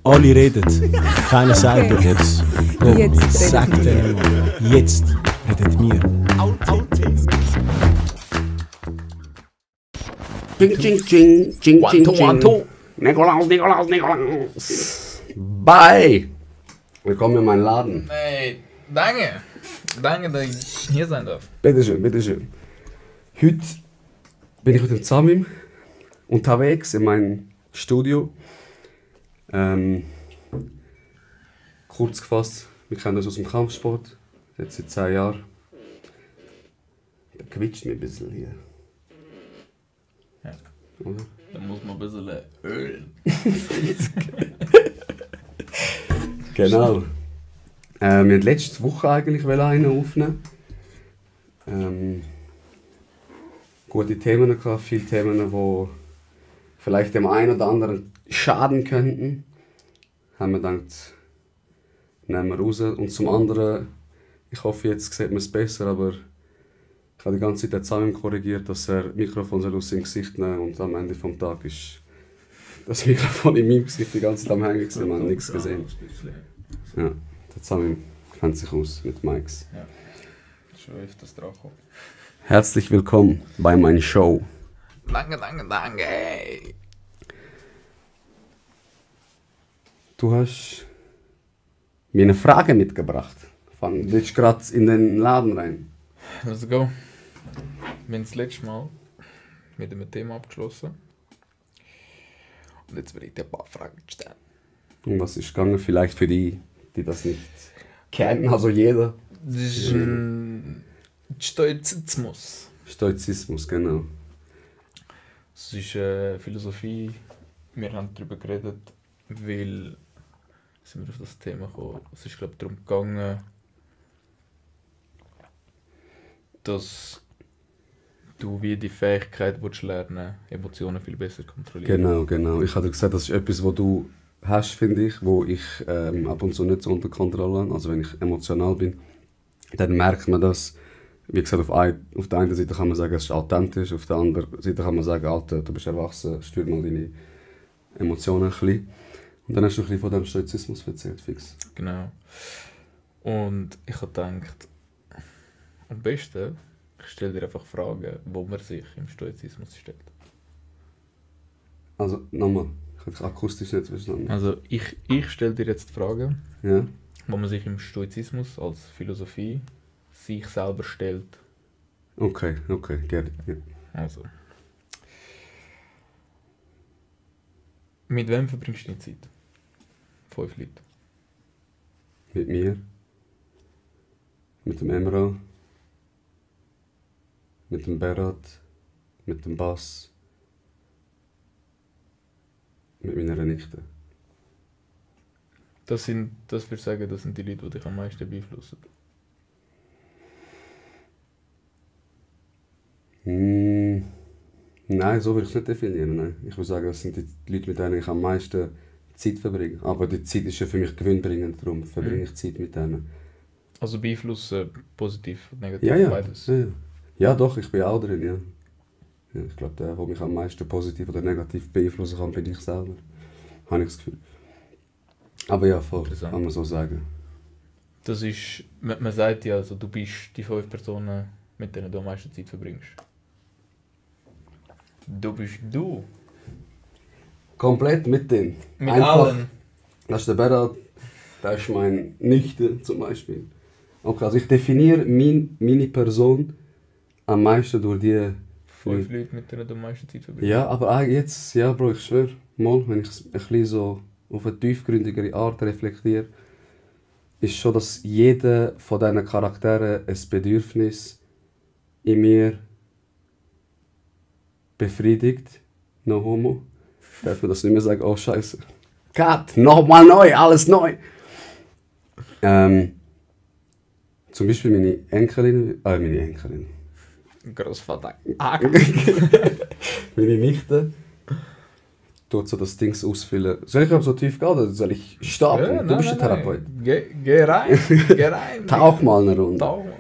Alle reden, keiner sagt doch jetzt. Komm, Jetzt sag redet denen mal. Jetzt redet wir. Ching, ching, ching, ching, One, ching, two, ching. one, two. Nikolaus. Bye. Willkommen in meinen Laden. Hey, danke. Danke, dass ich hier sein darf. Bitteschön, bitteschön. Heute bin ich mit dem Samim unterwegs in meinem Studio. Kurz gefasst, wir kennen das aus dem Kampfsport, jetzt seit 10 Jahren. Der quietscht mir ein bisschen hier. Ja. Oder? Da muss man ein bisschen ölen. Genau. Wir wollten letzte Woche eigentlich einen aufnehmen. Gute Themen gehabt, viele Themen, die vielleicht dem einen oder anderen schaden könnten. Haben wir gedacht, nehmen wir raus. Und zum anderen, ich hoffe, jetzt sieht man es besser, aber ich habe die ganze Zeit zusammen korrigiert, dass er das Mikrofon aus seinem Gesicht nehmen und am Ende des Tages ist das Mikrofon in meinem Gesicht die ganze Zeit am Hängen gewesen, man hat nichts gesehen. Ja, der Samim kennt sich aus mit Mikes. Ja, schon öfters drauf gekommen. Herzlich willkommen bei meiner Show. Danke, danke, danke. Hey. Du hast mir eine Frage mitgebracht. Du bist gerade in den Laden rein. Let's go. Wir haben das letzte Mal mit einem Thema abgeschlossen. Und jetzt werde ich dir ein paar Fragen stellen. Und was ist gegangen? Vielleicht für die, die das nicht kennen, also jeder. Das ist ein Stoizismus. Stoizismus, genau. Es ist Philosophie. Wir haben darüber geredet, weil sind wir auf das Thema gekommen. Es ist, glaube ich, darum gegangen, dass du wie die Fähigkeit willst lernen, Emotionen viel besser kontrollieren. Genau. Ich habe dir gesagt, das ist etwas, was du hast, finde ich, wo ich ab und zu nicht so unter Kontrolle habe. Also wenn ich emotional bin, dann merkt man das. Wie gesagt, auf der einen Seite kann man sagen, es ist authentisch, auf der anderen Seite kann man sagen, Alter, du bist erwachsen, steuer mal deine Emotionen ein bisschen. Und dann hast du ein bisschen von dem Stoizismus erzählt, fix. Genau. Und ich habe gedacht, am besten, ich stelle dir einfach Fragen, wo man sich im Stoizismus stellt. Also, nochmal, ich habe akustisch nicht verstanden. Also ich stelle dir jetzt Fragen, Ja? wo man sich im Stoizismus als Philosophie sich selber stellt. Okay, gerne. Ja. Also. Mit wem verbringst du deine Zeit? 5 Leute. Mit mir, mit dem Emra, mit dem Berat, mit dem Bass, mit meiner Nichte. Das würde ich sagen, das sind die Leute, die dich am meisten beeinflussen. Nein, so würde ich es nicht definieren. Nein. Ich würde sagen, das sind die Leute, mit denen ich am meisten Zeit verbringe. Aber die Zeit ist ja für mich gewinnbringend, darum verbringe ich Zeit mit denen. Also beeinflussen positiv und negativ, Ja. beides. Ja, doch, ich bin auch drin, ja. Ich glaube, der mich am meisten positiv oder negativ beeinflussen kann, bin ich selber. Habe ich das Gefühl. Aber ja, voll, kann man so sagen. Das ist, man sagt ja, also, du bist die 5 Personen, mit denen du am meisten Zeit verbringst. Du bist du. Komplett mit denen. Mit allen. Das ist der Berat, das ist meine Nichte zum Beispiel. Okay, also ich definiere meine Person am meisten durch die 5 Leute, mit denen du am meisten Zeit verbringst. Ja, aber jetzt, ja Bro, ich schwöre, mal, wenn ich es ein bisschen so auf eine tiefgründigere Art reflektiere, ist schon, dass jeder von diesen Charakteren ein Bedürfnis in mir befriedigt. No homo. Darf man das nicht mehr sagen? Oh Scheiße. Cut! Nochmal neu! Alles neu! Zum Beispiel meine Enkelin. Großvater. Meine Nichte tut so das Ding ausfüllen. Soll ich aber so tief gehen oder soll ich starten? Du bist der Therapeut. Geh rein. Geh rein. Tauch mal eine Runde. Tauch mal.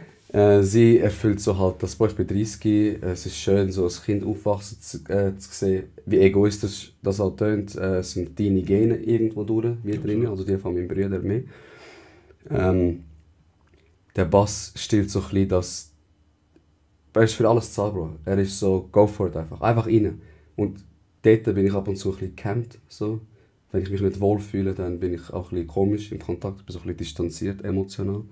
Sie erfüllt so halt das, ich bin 30, es ist schön, so als Kind aufwachsen zu sehen, wie egoistisch das auch tönt, sind deine Gene irgendwo durch, wie drin, also die von meinem Bruder mehr. Der Bass stillt so ein bisschen das, er ist für alles zu zahlen, Bro. Er ist so, go for it einfach rein. Und dort bin ich ab und zu ein bisschen gehemmt, so. Wenn ich mich nicht wohlfühle, dann bin ich auch ein bisschen komisch im Kontakt, bin so ein bisschen distanziert, emotional.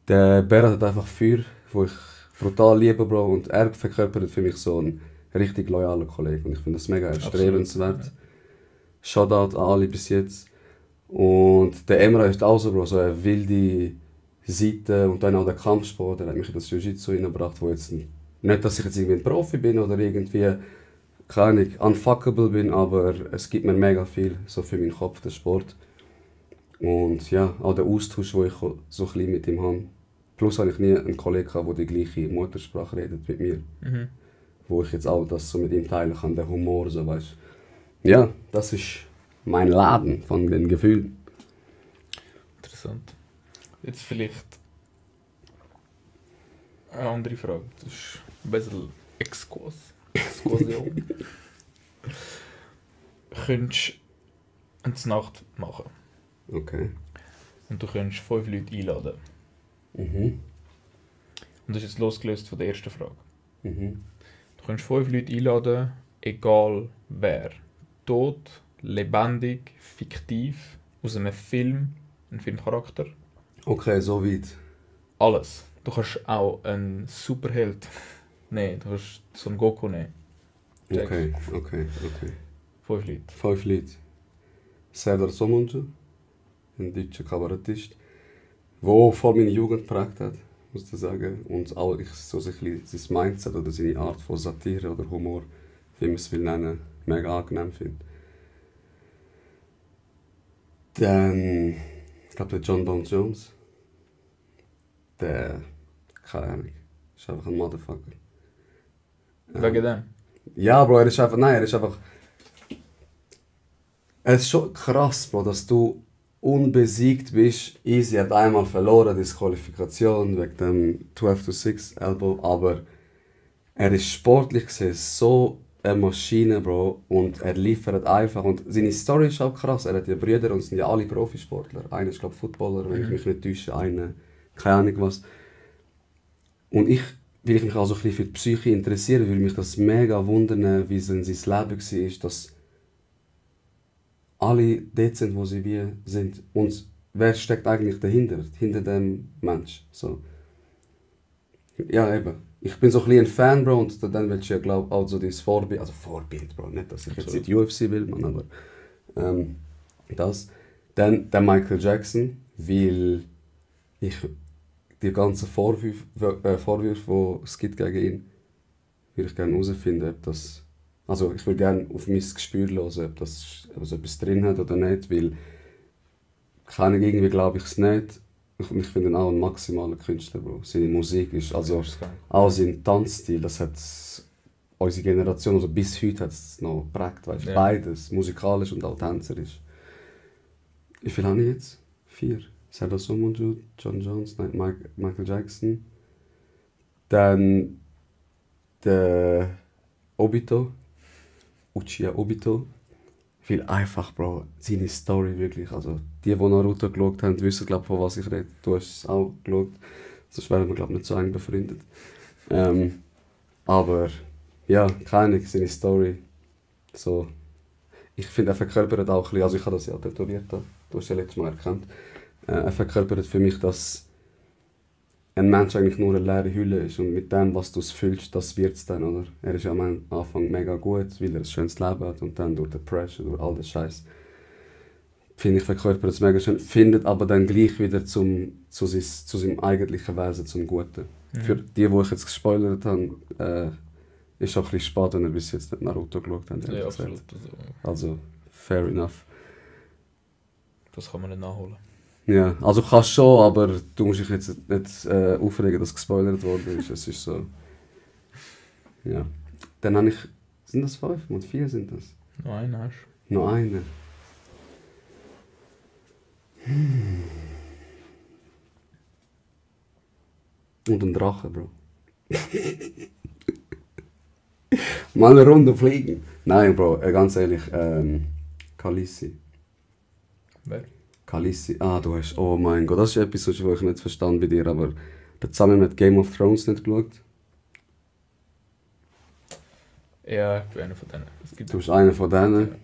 Der Berat hat einfach Feuer, wo ich brutal liebe, Bro, und er verkörpert für mich so einen richtig loyalen Kollegen und ich finde das mega erstrebenswert. Ja. Shoutout an alle bis jetzt. Und der Emre ist auch so, Bro, so eine wilde Seite und dann auch der Kampfsport, der hat mich in das Jiu-Jitsu reingebracht, wo jetzt nicht, dass ich jetzt irgendwie ein Profi bin oder irgendwie, keine Ahnung, unfuckable bin, aber es gibt mir mega viel so für meinen Kopf, der Sport. Und ja, auch der Austausch, den ich so ein bisschen mit ihm habe. Plus habe ich nie einen Kollegen gehabt, der die gleiche Muttersprache redet mit mir. Mhm. Wo ich jetzt auch das so mit ihm teilen kann, der Humor, so weißt. Ja, das ist mein Laden von den Gefühlen. Interessant. Jetzt vielleicht eine andere Frage. Das ist ein bisschen Exkursion. Könntest du eine Nacht machen? Okay. Und du könntest 5 Leute einladen. Mhm. Und das ist jetzt losgelöst von der ersten Frage. Mhm. Du könntest 5 Leute einladen, egal wer. Tot, lebendig, fiktiv, aus einem Film, ein Filmcharakter. Okay, so weit. Alles. Du kannst auch einen Superheld nehmen, du kannst so einen Goku nehmen. Okay. 5 Leute. 5 Leute. Serdar Somuncu, ein deutscher Kabarettist, der voll meine Jugend geprägt hat, muss ich sagen. Und auch ich so sein Mindset oder seine Art von Satire oder Humor, wie man es will nennen, mega angenehm finde. Dann, ich glaube, der John Bon Jones. Der, keine Ahnung, ist einfach ein Motherfucker. Wegen dem? Ja, Bro, er ist einfach... Es ist schon krass, Bro, dass du unbesiegt bist. Easy hat einmal verloren, Disqualifikation wegen dem 12-6 Elbow, aber er ist sportlich gesehen so eine Maschine, Bro, und er liefert einfach. Und seine Story ist auch krass. Er hat ja Brüder und sind ja alle Profisportler. Einer ist, glaube ich, Footballer, wenn ich mich nicht täusche, einer, keine Ahnung was. Und weil ich mich auch so ein bisschen für die Psyche interessiere, würde mich das mega wundern, wie es in seinem Leben war, dass alle dort sind, wo sie wie sind. Und wer steckt eigentlich dahinter? Hinter dem Mensch. So. Ja, eben. Ich bin so ein bisschen ein Fan, Bro, und dann willst du ja, glaube ich, auch so dein Vorbild, also Vorbild, Bro, nicht, dass ich jetzt in die UFC will, man, aber das. Dann der Michael Jackson, weil ich die ganzen Vorwürfe, die es gibt gegen ihn, würde ich gerne herausfinden, ob das... Also ich würde gerne auf mein Gespür hören, ob das etwas drin hat oder nicht, weil irgendwie glaube ich es nicht. Ich finde ihn auch ein maximaler Künstler, Bro. Seine Musik ist, also auch sein Tanzstil, das hat unsere Generation, also bis heute hat es noch geprägt, weißt du, beides, musikalisch und auch tänzerisch. Wie viel habe ich jetzt? 4. Serdar Somuncu, John Jones, Michael Jackson. Dann der Obito. Uchiha Obito. Viel einfach, Bro. Seine Story wirklich. Also, die Naruto geschaut haben, wissen, glaube ich, von was ich rede. Du hast es auch geschaut. Sonst wären wir, glaube ich, nicht so eng befreundet. Aber, ja, keine Ahnung, seine Story. So. Ich finde, er verkörpert auch ein bisschen, also ich habe das ja tätowiert, du hast es ja letztes Mal erkannt. Er verkörpert für mich, dass ein Mensch eigentlich nur eine leere Hülle ist und mit dem, was du fühlst, das wird es dann, oder? Er ist ja am Anfang mega gut, weil er ein schönes Leben hat und dann durch die Pressure, durch all den Scheiß, finde ich, verkörpert es mega schön, findet aber dann gleich wieder zu seinem eigentlichen Wesen, zum Guten. Mhm. Für die ich jetzt gespoilert habe, ist auch ein bisschen spät, wenn ihr bis jetzt nicht Naruto geschaut habt. Ja, absolut. Also, fair enough. Das kann man nicht nachholen. Ja, also kannst schon, aber du musst dich jetzt nicht aufregen, dass gespoilert worden ist. Es ist so. Ja. Dann habe ich. Sind das 5? Und 4 sind das? Noch einen hast du. Noch einen. Und ein Drache, Bro. Mal eine Runde fliegen. Nein, Bro, ganz ehrlich, Khaleesi. Wer? Khaleesi. Ah, du hast, oh mein Gott, das ist etwas, was ich nicht verstanden bei dir, aber zusammen mit Game of Thrones nicht geschaut. Ja, ich bin einer von denen. Es gibt Du bist einer von denen.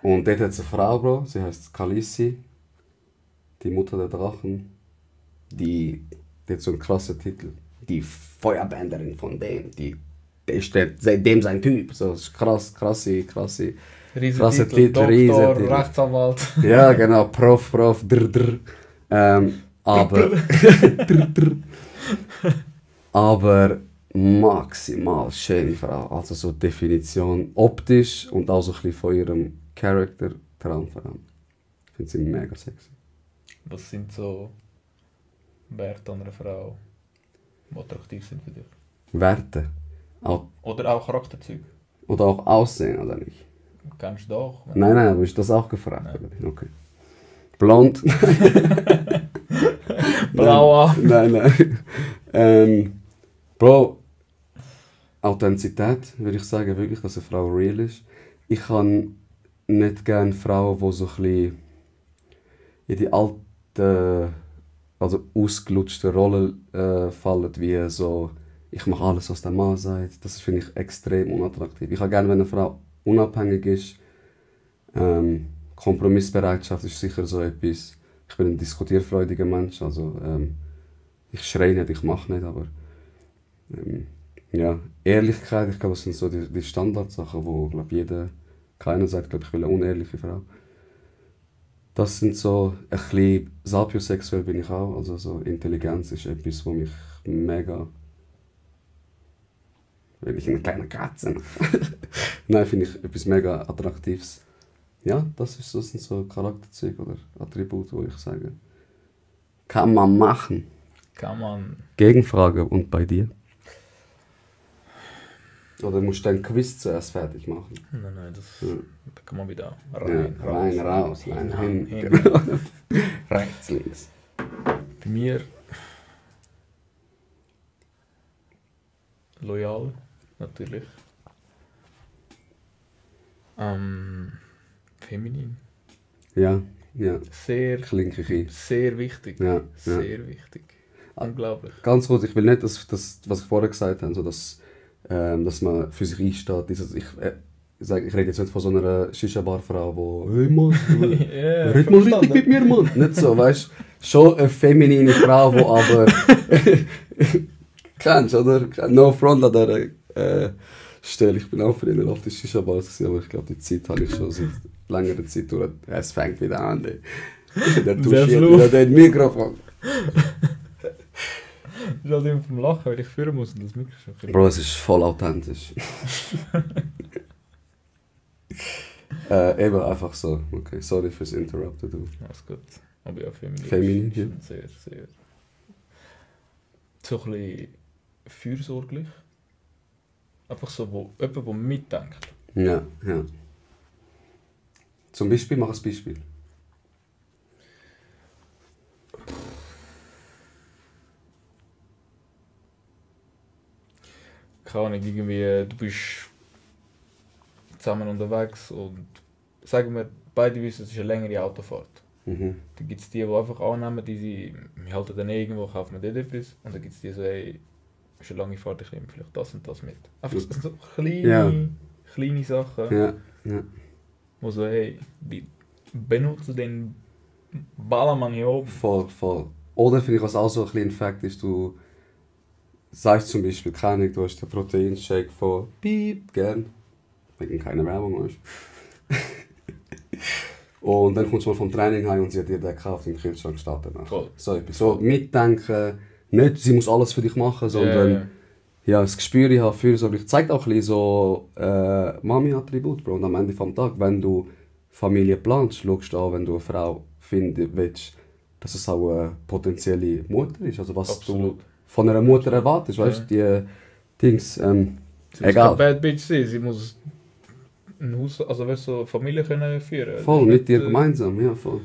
Und dort hat es eine Frau, Bro, sie heißt Khaleesi. Die Mutter der Drachen. Die hat so einen krassen Titel. Die Feuerbänderin von dem. Der ist seitdem sein Typ. So, das ist krasse krasse Riesentitel, Titel, Riesentitel. Doktor, Rechtsanwalt. Ja, genau, Prof, drr. Aber. aber maximal schöne Frau. Also so Definition optisch und auch so ein bisschen von ihrem Charakter Traumfrau. Ich finde sie mega sexy. Was sind so Werte an einer Frau, die attraktiv sind für dich? Werte. Auch, Oder auch Charakterzüge? oder auch Aussehen, oder nicht? Kennst du doch? Nein, aber ist das auch gefragt? Oder? Okay. Blond. Blauer. Nein. Bro, Authentizität, würde ich sagen, wirklich, dass eine Frau real ist. Ich kann nicht gerne Frauen, die so ein bisschen in die alte, also ausgelutschte Rolle fallen, wie so, ich mache alles, was der Mann sagt. Das finde ich extrem unattraktiv. Ich habe gerne, wenn eine Frau unabhängig ist. Kompromissbereitschaft ist sicher so etwas. Ich bin ein diskutierfreudiger Mensch, also ich schreie nicht, ich mache nicht, aber ja, Ehrlichkeit, ich glaube, das sind so die Standardsachen, wo keiner sagt, glaube ich, will eine unehrliche Frau. Das sind so, ein bisschen sapiosexuell bin ich auch, also so Intelligenz ist etwas, was mich mega... Will ich eine kleine Katze? Nein, finde ich etwas mega Attraktives. Ja, das sind so Charakterzüge oder Attribute, wo ich sage, kann man machen. Kann man. Gegenfrage, und bei dir? Oder musst du dein Quiz zuerst fertig machen? Nein, da kann man wieder Rein, raus, rein, hin. Rechts, links. Bei mir loyal, natürlich. Feminin. Ja. Sehr, Klinke ich ein. sehr wichtig. Ja. Sehr wichtig. Unglaublich. Ganz kurz, ich will nicht, dass was ich vorher gesagt habe, so dass man für sich einsteht. Ich rede jetzt nicht von so einer Shisha-Bar-Frau, die «Hey Mann, red mal richtig mit mir, Mann!» Nicht so, weißt du? Schon eine feminine Frau, die aber... Kennst du, oder? No front an dieser Stelle. Ich bin auch früher auf der Shisha-Bar, aber ich glaube, die Zeit habe ich schon seit längerer Zeit durch. Es fängt wieder an. Der touchiert wieder den Mikrofon. Ich bin halt immer vom Lachen, weil ich führen muss und das Mikrofon. Bro, es ist voll authentisch. Eben einfach so. Okay, sorry fürs Interrupten, du. Alles gut. Aber ja, Feminin, ja. Sehr, sehr... So ein bisschen fürsorglich. Einfach so, jemand, der mitdenkt. Ja. Zum Beispiel, mach ein Beispiel. Keine Ahnung, irgendwie, du bist zusammen unterwegs und sagen wir, beide wissen, es ist eine längere Autofahrt. Mhm. Dann gibt es die einfach annehmen, wir halten dann irgendwo, kaufen wir dort etwas. Und dann gibt es die so, hey, es ist eine lange Fahrt, ich nehme vielleicht das und das mit. Einfach so kleine Sachen, Ja. wo so, hey, die benutzen den Ballermann hier oben. Voll. Oder finde ich, was auch so ein bisschen Fakt ist, du sagst zum Beispiel, keine Ahnung, du hast den Proteinshake von Piep, gern. Wegen keiner Werbung, weißt du. Und dann kommst du mal vom Training heim und sie hat dir den gekauft im Kühlschrank steht danach. Voll. So etwas. So mitdenken, nicht sie muss alles für dich machen, sondern ja, das Gespür haben, fürsorglich. Zeigt auch ein bisschen so Mami-Attribut, Bro. Und am Ende des Tages, wenn du Familie planst, schaust du an, wenn du eine Frau finden willst, dass es auch eine potenzielle Mutter ist. Also was Absolut. du von einer Mutter erwartest, weißt du, die Dings, Sie muss egal. keine Bad Bitch sein, sie muss ein Haus, also weißt du, so Familie können führen. Voll, mit dir gemeinsam, ja, voll.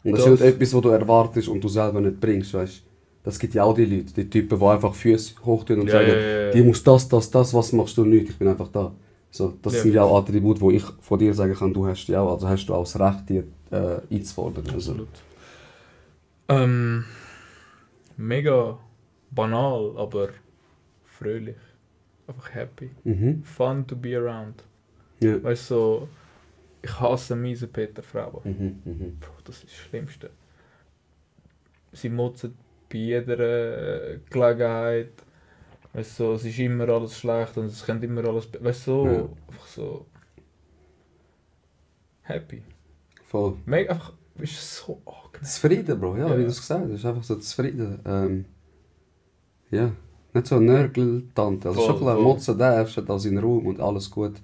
Und das ist nicht etwas, was du erwartest und du selber nicht bringst, weißt Das gibt ja auch die Leute, die Typen, die einfach Füße hoch tun und Ja, sagen, ja, ja. die muss das, was machst du nicht, ich bin einfach da. So, das Ja. sind ja auch Attribute, wo ich von dir sagen kann, du hast die auch, also hast du auch das Recht, die einzufordern. Also. Absolut. Mega banal, aber fröhlich. Einfach happy. Fun to be around. Ja. Weißt du, so, ich hasse miese Peter-Frauen. Bro, das ist das Schlimmste. Sie motzen bei jeder Gelegenheit. Weißt du, so, es ist immer alles schlecht und es könnte immer alles. Weißt du, so, Ja. einfach so. Happy. Voll. Mega, einfach, ist so angenehm. Zufrieden, Bro, ja, Ja. wie du es gesagt hast, ist einfach so zufrieden. Ja, nicht so eine Nörgeltante. Also Voll, schon klar, voll. motzen darfst, hat auch seinen Raum und alles gut.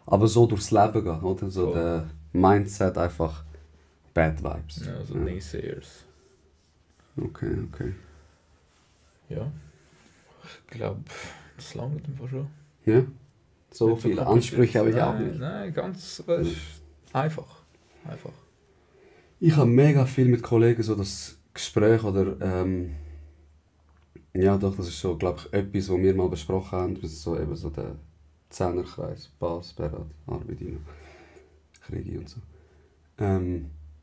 Aber so durchs Leben gehen, oder? So Voll. der Mindset einfach Bad Vibes. Ja, so Naysayers. Okay. Ja. Ich glaube, das lange einfach schon. Ja, so Nicht viele kompliziert. Ansprüche habe ich auch Nein, nicht. Nein, ganz einfach. Einfach. Ich habe mega viel mit Kollegen so das Gespräch oder ja doch, das ist so, glaube ich, etwas, was wir mal besprochen haben, das ist so eben so der Zehnerkreis, Bass, Berat, Arbeit, Kriege und so.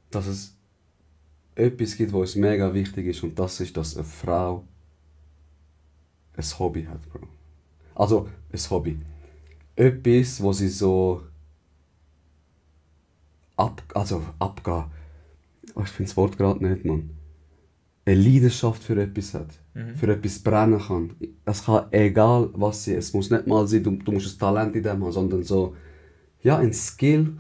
Dass es etwas gibt, was uns mega wichtig ist und das ist, dass eine Frau ein Hobby hat, Bro. Also, ein Hobby. Etwas, wo sie so abgehen. Oh, ich finde das Wort gerade nicht, Mann. Eine Leidenschaft für etwas hat. Für etwas brennen kann. Es kann egal was sie, es muss nicht mal sein, du musst ein Talent in dem haben, sondern so, ja, ein Skill,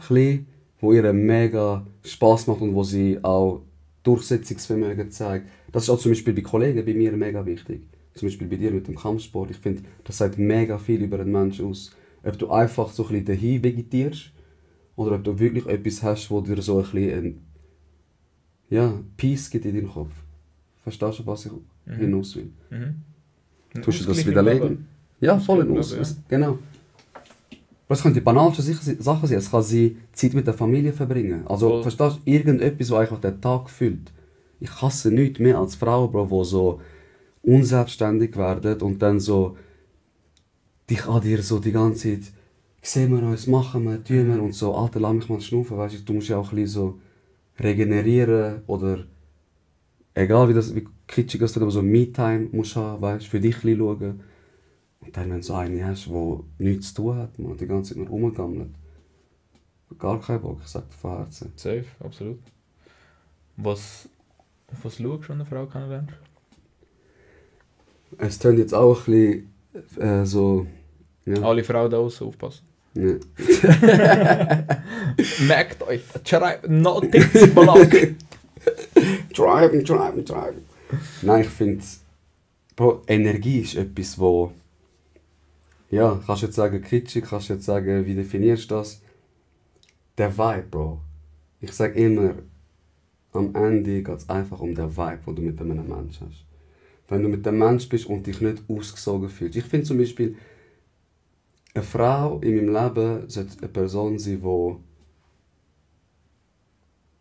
wo ihr mega Spass macht und wo sie auch Durchsetzungsvermögen zeigt. Das ist auch zum Beispiel bei Kollegen bei mir mega wichtig. Zum Beispiel bei dir mit dem Kampfsport. Ich finde, das sagt mega viel über einen Menschen aus. Ob du einfach so ein bisschen dahin vegetierst oder ob du wirklich etwas hast, wo dir so ein bisschen Peace gibt in deinem Kopf. Verstehst du, was ich hinaus will? Tust du das widerlegen? Ja, voll in Aus. Ja. Genau. Aber es können die banalsten Sachen sein. Es kann sie Zeit mit der Familie verbringen. Also, Voll. verstehst du, irgendetwas, was einfach den Tag füllt. Ich hasse nichts mehr als Frauen, Bro, die so unselbstständig werden und dann so dich an dir so die ganze Zeit sehen wir uns, machen wir, tun wir und so, Alter, lass mich mal schnaufen, weißt du, du musst ja auch ein bisschen so regenerieren oder egal wie kitschig das wird, aber so Me-Time musst du haben, weißt du, für dich ein bisschen schauen. Und dann, wenn du so eine hast, die nichts zu tun hat, man die ganze Zeit nur rumgammelt, gar keinen Bock, ich sag dir von Herzen. Safe, absolut. Was schaust du, wenn du eine Frau kennenlernst? Es tönt jetzt auch ein bisschen so, ja. Alle Frauen da draußen aufpassen. Ja. Merkt euch, schreibt Notizblock. Treiben. Nein, ich finde, Energie ist etwas, wo, ja, kannst du jetzt sagen kitschig, kannst du jetzt sagen, wie definierst du das? Der Vibe, Bro. Ich sage immer, am Ende geht es einfach um den Vibe, den du mit einem Menschen hast. Wenn du mit dem Mensch bist und dich nicht ausgesogen fühlst. Ich finde zum Beispiel, eine Frau in meinem Leben sollte eine Person sein, die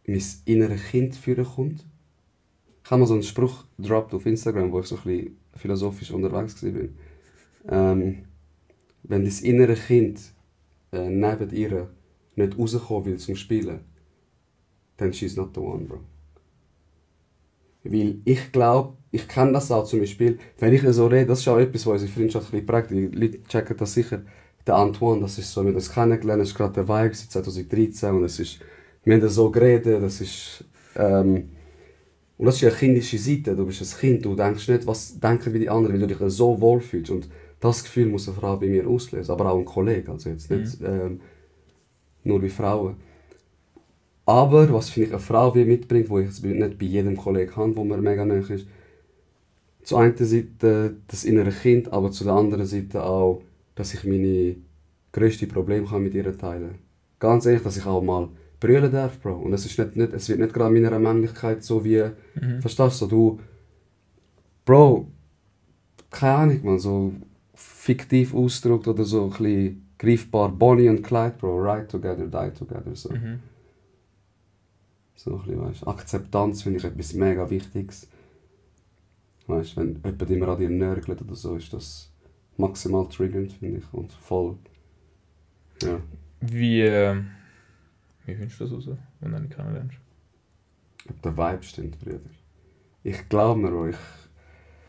mein inneres Kind führen kommt. Ich habe mal so einen Spruch gedroppt auf Instagram, wo ich so ein bisschen philosophisch unterwegs war. Wenn das innere Kind neben ihr nicht rauskommen will zum Spielen, dann she's not the one, Bro. Weil ich glaube, ich kenne das auch zum Beispiel, wenn ich so rede, das ist auch etwas, was unsere Freundschaft ein bisschen prägt, die Leute checken das sicher. Der Antoine, das ist so, wir haben das kennengelernt, das war gerade der Vibe 2013 und wir haben so geredet, das ist, und das ist eine kindische Seite, du bist ein Kind, du denkst nicht, was denken wie die anderen, weil du dich so wohlfühlst und das Gefühl muss eine Frau bei mir auslösen, aber auch ein Kollege, also jetzt nicht nur wie Frauen. Aber was finde ich eine Frau wie mitbringt, wo ich jetzt nicht bei jedem Kollegen habe, wo mir mega nahe ist, zur einen Seite das innere Kind, aber zu der anderen Seite auch, dass ich meine grössten Probleme mit ihr teilen kann. Ganz ehrlich, dass ich auch mal brüllen darf, Bro. Und es wird nicht gerade meiner Männlichkeit so wie, verstehst du, du, Bro, keine Ahnung, man, so fiktiv ausgedrückt oder so ein bisschen greifbar, Bonnie und Clyde, Bro, ride together, die together, so. So ein bisschen, weißt, Akzeptanz finde ich etwas mega Wichtiges. Weißt du, wenn jemand immer an dir nörgelt oder so, ist das maximal triggernd, finde ich. Und voll. Ja. Wie findest du das raus, wenn du ihn kennenlernst? Ob der Vibe stimmt, Brüder. Ich glaube mir euch.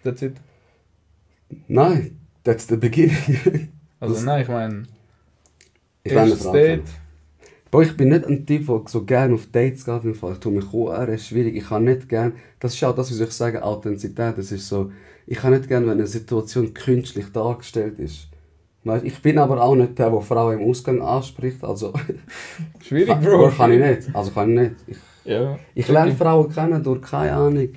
That's it? Nein, that's the beginning. Also Das- nein, ich meine, Ich will erstes nicht Date. Boah, ich bin nicht ein Typ, der so gerne auf Dates geht. Im Fall. Ich tue mich auch schwierig. Ich kann nicht gerne. Das ist auch das, was ich sage, Authentizität. Das ist so, ich kann nicht gerne, wenn eine Situation künstlich dargestellt ist. Weißt, ich bin aber auch nicht der, der Frauen im Ausgang anspricht. Also, Schwierig, Bro. kann ich nicht. Also kann ich nicht. Ja. Ich lerne Frauen kennen durch keine Ahnung.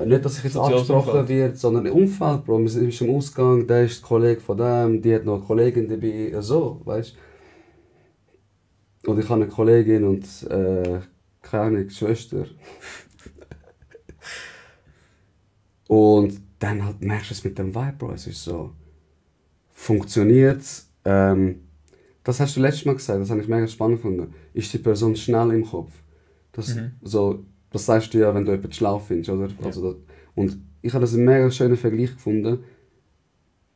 Nicht, dass ich jetzt Soziales angesprochen Umfeld. werde, sondern im Umfeld, Bro. Wir sind im Ausgang, der ist der Kollege von dem, die hat noch eine Kollegin dabei, so, weißt du. Und ich habe eine Kollegin und, keine Ahnung, Schwester. Und dann halt merkst du es mit dem Vibe, Bro. Es ist so, funktioniert es. Das hast du letztes Mal gesagt, das habe ich mega spannend gefunden. Ist die Person schnell im Kopf? Das, so, das sagst du ja, wenn du jemanden schlau findest, oder? Ja. Also das, und ich habe das einen mega schönen Vergleich gefunden,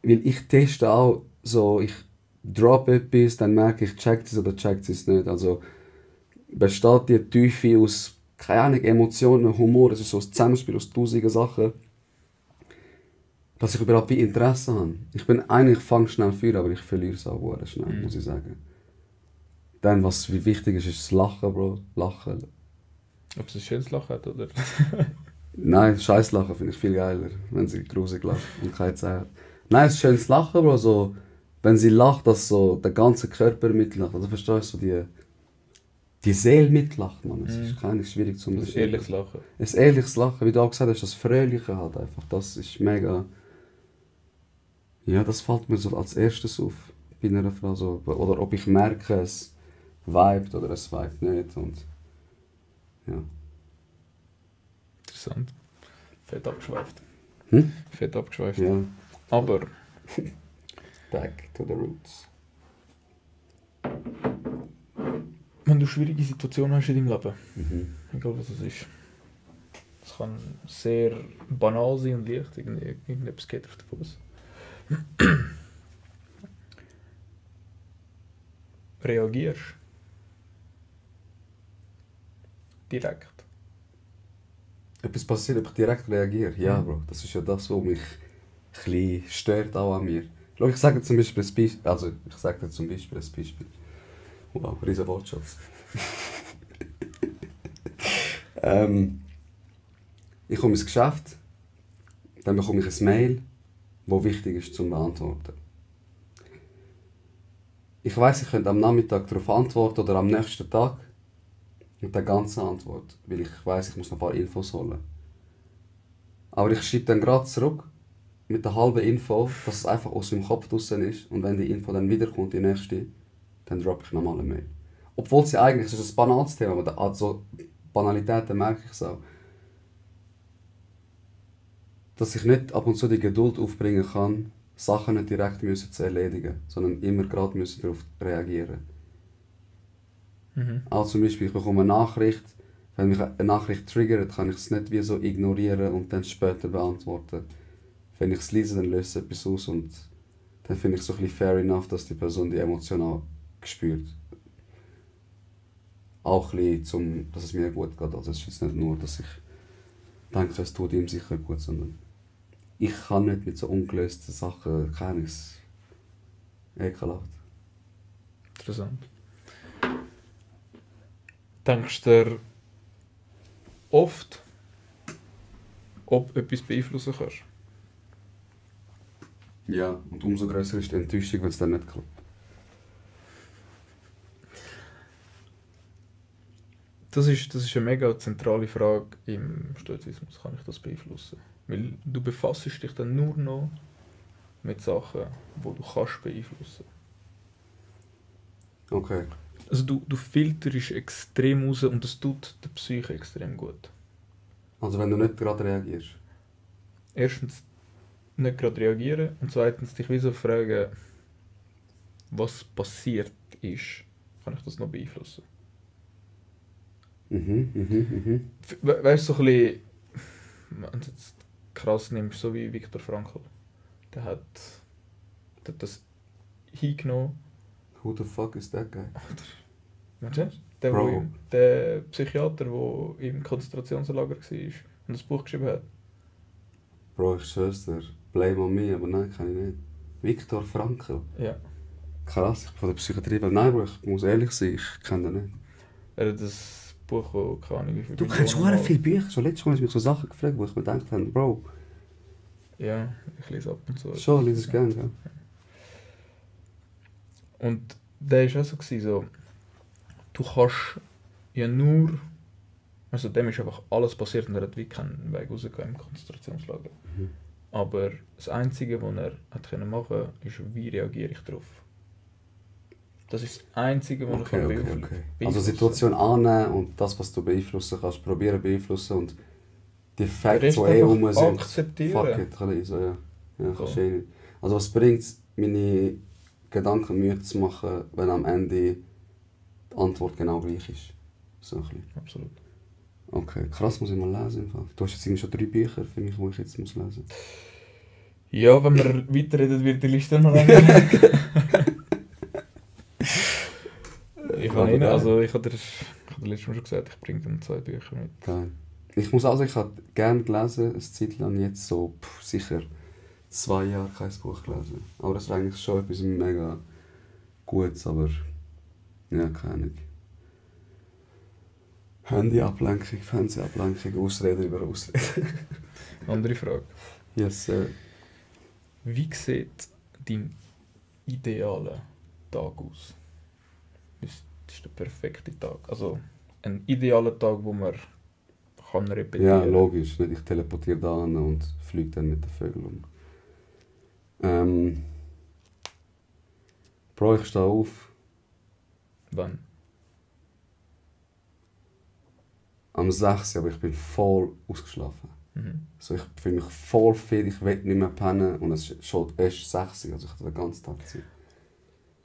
weil ich teste auch so, ich drop etwas, dann merke ich, checkt es oder checkt es nicht. Also besteht die Tiefe aus, keine Ahnung, Emotionen, Humor, es ist so ein Zusammenspiel aus tausenden Sachen, dass ich überhaupt wie Interesse habe. Ich bin eigentlich, fange schnell für, aber ich verliere es auch sehr schnell, muss ich sagen. Dann, was wie wichtig ist, ist das Lachen, Bro. Lachen. Ob es ein schönes Lachen hat, oder? Nein, scheiß Lachen finde ich viel geiler, wenn sie gruselig lacht und keine Zeit hat. Nein, es ist schönes Lachen, Bro. So, wenn sie lacht, dass so der ganze Körper mitlacht. Also verstehst du, so die Seele mitlacht, man. Es ist keine schwierig zu Ein beschreiben. ehrliches Lachen. Ein ehrliches Lachen, wie du auch gesagt hast, das Fröhliche halt einfach. Das ist mega. Ja, das fällt mir so als erstes auf bei einer Frau. So. Oder ob ich merke, es vibet oder es vibet nicht. Und ja. Interessant. Fett abgeschweift. Hm? Fett abgeschweift. Ja. Aber Back to the roots. wenn du schwierige Situationen hast in deinem Leben, Mhm. egal was es ist, es kann sehr banal sein und leicht, irgendetwas geht auf den Fuß. Reagierst direkt. Etwas passiert, ob ich direkt reagiere. Ja, Bro. Das ist ja das, was mich ein bisschen stört auch an mir. Schau, ich sage dir zum Beispiel ein Beispiel. Also, ich sage dir zum Beispiel ein Beispiel. Wow, riesen Wortschatz. Ich komme ins Geschäft, dann bekomme ich ein Mail, das wichtig ist zum Beantworten. Ich weiss, ich könnte am Nachmittag darauf antworten oder am nächsten Tag mit der ganzen Antwort, weil ich weiss, ich muss noch ein paar Infos holen. Aber ich schreibe dann gerade zurück mit der halben Info, dass es einfach aus meinem Kopf draussen ist und wenn die Info dann wiederkommt, die nächste, dann droppe ich nochmal eine Mail. Obwohl sie eigentlich, es ist ein banales Thema, aber also Banalitäten merke ich es auch. Dass ich nicht ab und zu die Geduld aufbringen kann, Sachen nicht direkt müssen zu erledigen, sondern immer gerade müssen darauf reagieren. Auch zum Beispiel, ich bekomme eine Nachricht, wenn mich eine Nachricht triggert, kann ich es nicht wie so ignorieren und dann später beantworten. Wenn ich es lese, dann löst es etwas aus und dann finde ich es so ein bisschen fair enough, dass die Person die Emotion auch spürt. Auch ein bisschen, dass es mir gut geht. Also es ist jetzt nicht nur, dass ich denke, es tut ihm sicher gut, sondern ich kann nicht mit so ungelösten Sachen, kann ich es ekelhaft. Interessant. Denkst du dir oft, ob du etwas beeinflussen kannst? Ja, und umso größer ist die Enttäuschung, wenn es dann nicht klappt. Das ist eine mega zentrale Frage im Stoizismus. Kann ich das beeinflussen? Weil du befasst dich dann nur noch mit Sachen, die du kannst beeinflussen. Okay. Also du filterst extrem raus und das tut der Psyche extrem gut. Also wenn du nicht gerade reagierst. Erstens nicht gerade reagieren und zweitens dich wie so fragen, was passiert ist, kann ich das noch beeinflussen? Weißt du, so ein bisschen, wenn du jetzt krass nimmst, so wie Viktor Frankl. Der hat das hingenommen. Who the fuck is that guy? Weißt du das? Der, Bro. der Psychiater, der im Konzentrationslager war und das Buch geschrieben hat. Bro, ich schwör's dir. Blame on me, aber nein, kann ich nicht. Viktor Frankl. Ja. Krass, ich bin von der Psychiatrie, weil nein, Bro, ich muss ehrlich sein, ich kenne den nicht. Er hat das Buch, wo keine Ahnung wie viel Du kennst Millionen schon viele Bücher. Schon letztes Mal hast du mich so Sachen gefragt, wo ich mir gedacht habe, Bro, Ja, ich lese ab und zu. schon, lies es gerne, gell? Und der war auch so, so, du kannst ja nur, also dem ist einfach alles passiert und er hat wie keinen Weg rausgekommen im Konzentrationslager. Mhm. Aber das Einzige, was er hat machen konnte, ist, wie reagiere ich darauf. Das ist das Einzige, was Okay, ich okay, beeinflussen okay. kann. Also Situation annehmen und das, was du beeinflussen kannst, probieren beeinflussen und die Facts, die rum sind, akzeptieren. fuck it, kann ich so, ja. Ja, kannst So. du nicht. Also was bringt es, meine Gedanken müde zu machen, wenn am Ende die Antwort genau gleich ist? So ein bisschen. Absolut. Okay, krass, muss ich mal lesen. Im Fall. Du hast jetzt irgendwie schon 3 Bücher für mich, die ich jetzt lesen muss. Ja, wenn wir weiterreden, wird die Liste noch länger. Ich habe ihn, also ich habe dir letztes Mal schon gesagt, ich bringe dann 2 Bücher mit. Geil. Ich muss also, ich habe gerne gelesen, eine Zeit lang, jetzt so sicher 2 Jahre kein Buch gelesen. Aber das ist eigentlich schon etwas mega Gutes, aber ja, keine Ahnung. Handyablenkung, Fernsehablenkung, Ausreden über Ausreden. Andere Frage. Yes, sir. Wie sieht dein idealer Tag aus? Was ist der perfekte Tag? Also ein idealer Tag, wo man kann repetieren. Ja, logisch. Nicht ich teleportiere da hin und fliege dann mit den Vögeln um. Bro, ich stehe auf. Wann? Am 6, aber ich bin voll ausgeschlafen. Mhm. So, ich fühle mich voll fit, ich will nicht mehr pennen und es ist schon erst 6 Uhr, also ich hatte den ganzen Tag Zeit.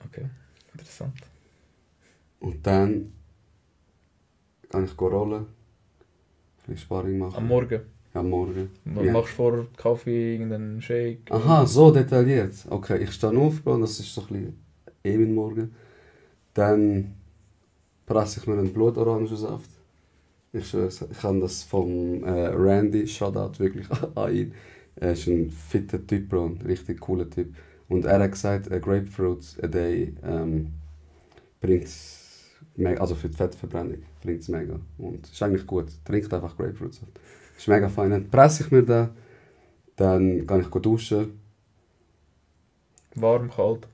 Okay, interessant. Und dann kann ich rollen, ein bisschen Sparring machen. Am Morgen? Ja, am Morgen. Was Ja. machst du vor Kaffee, irgendeinen Shake? Aha, so detailliert. Okay, ich stehe auf, Bro, das ist so ein bisschen mein Morgen. Dann presse ich mir einen Blutorangensaft. Ich schwöre, ich habe das vom Randy, Shoutout wirklich an ihn. Er ist ein fitter Typ, Bro, ein richtig cooler Typ. Und er hat gesagt, a Grapefruit a day bringt mega, also für die Fettverbrennung bringt es mega. Und ist eigentlich gut. Trinkt einfach Grapefruitsaft. Ist mega fein. Dann presse ich mir den, dann gehe ich duschen. Warm, kalt?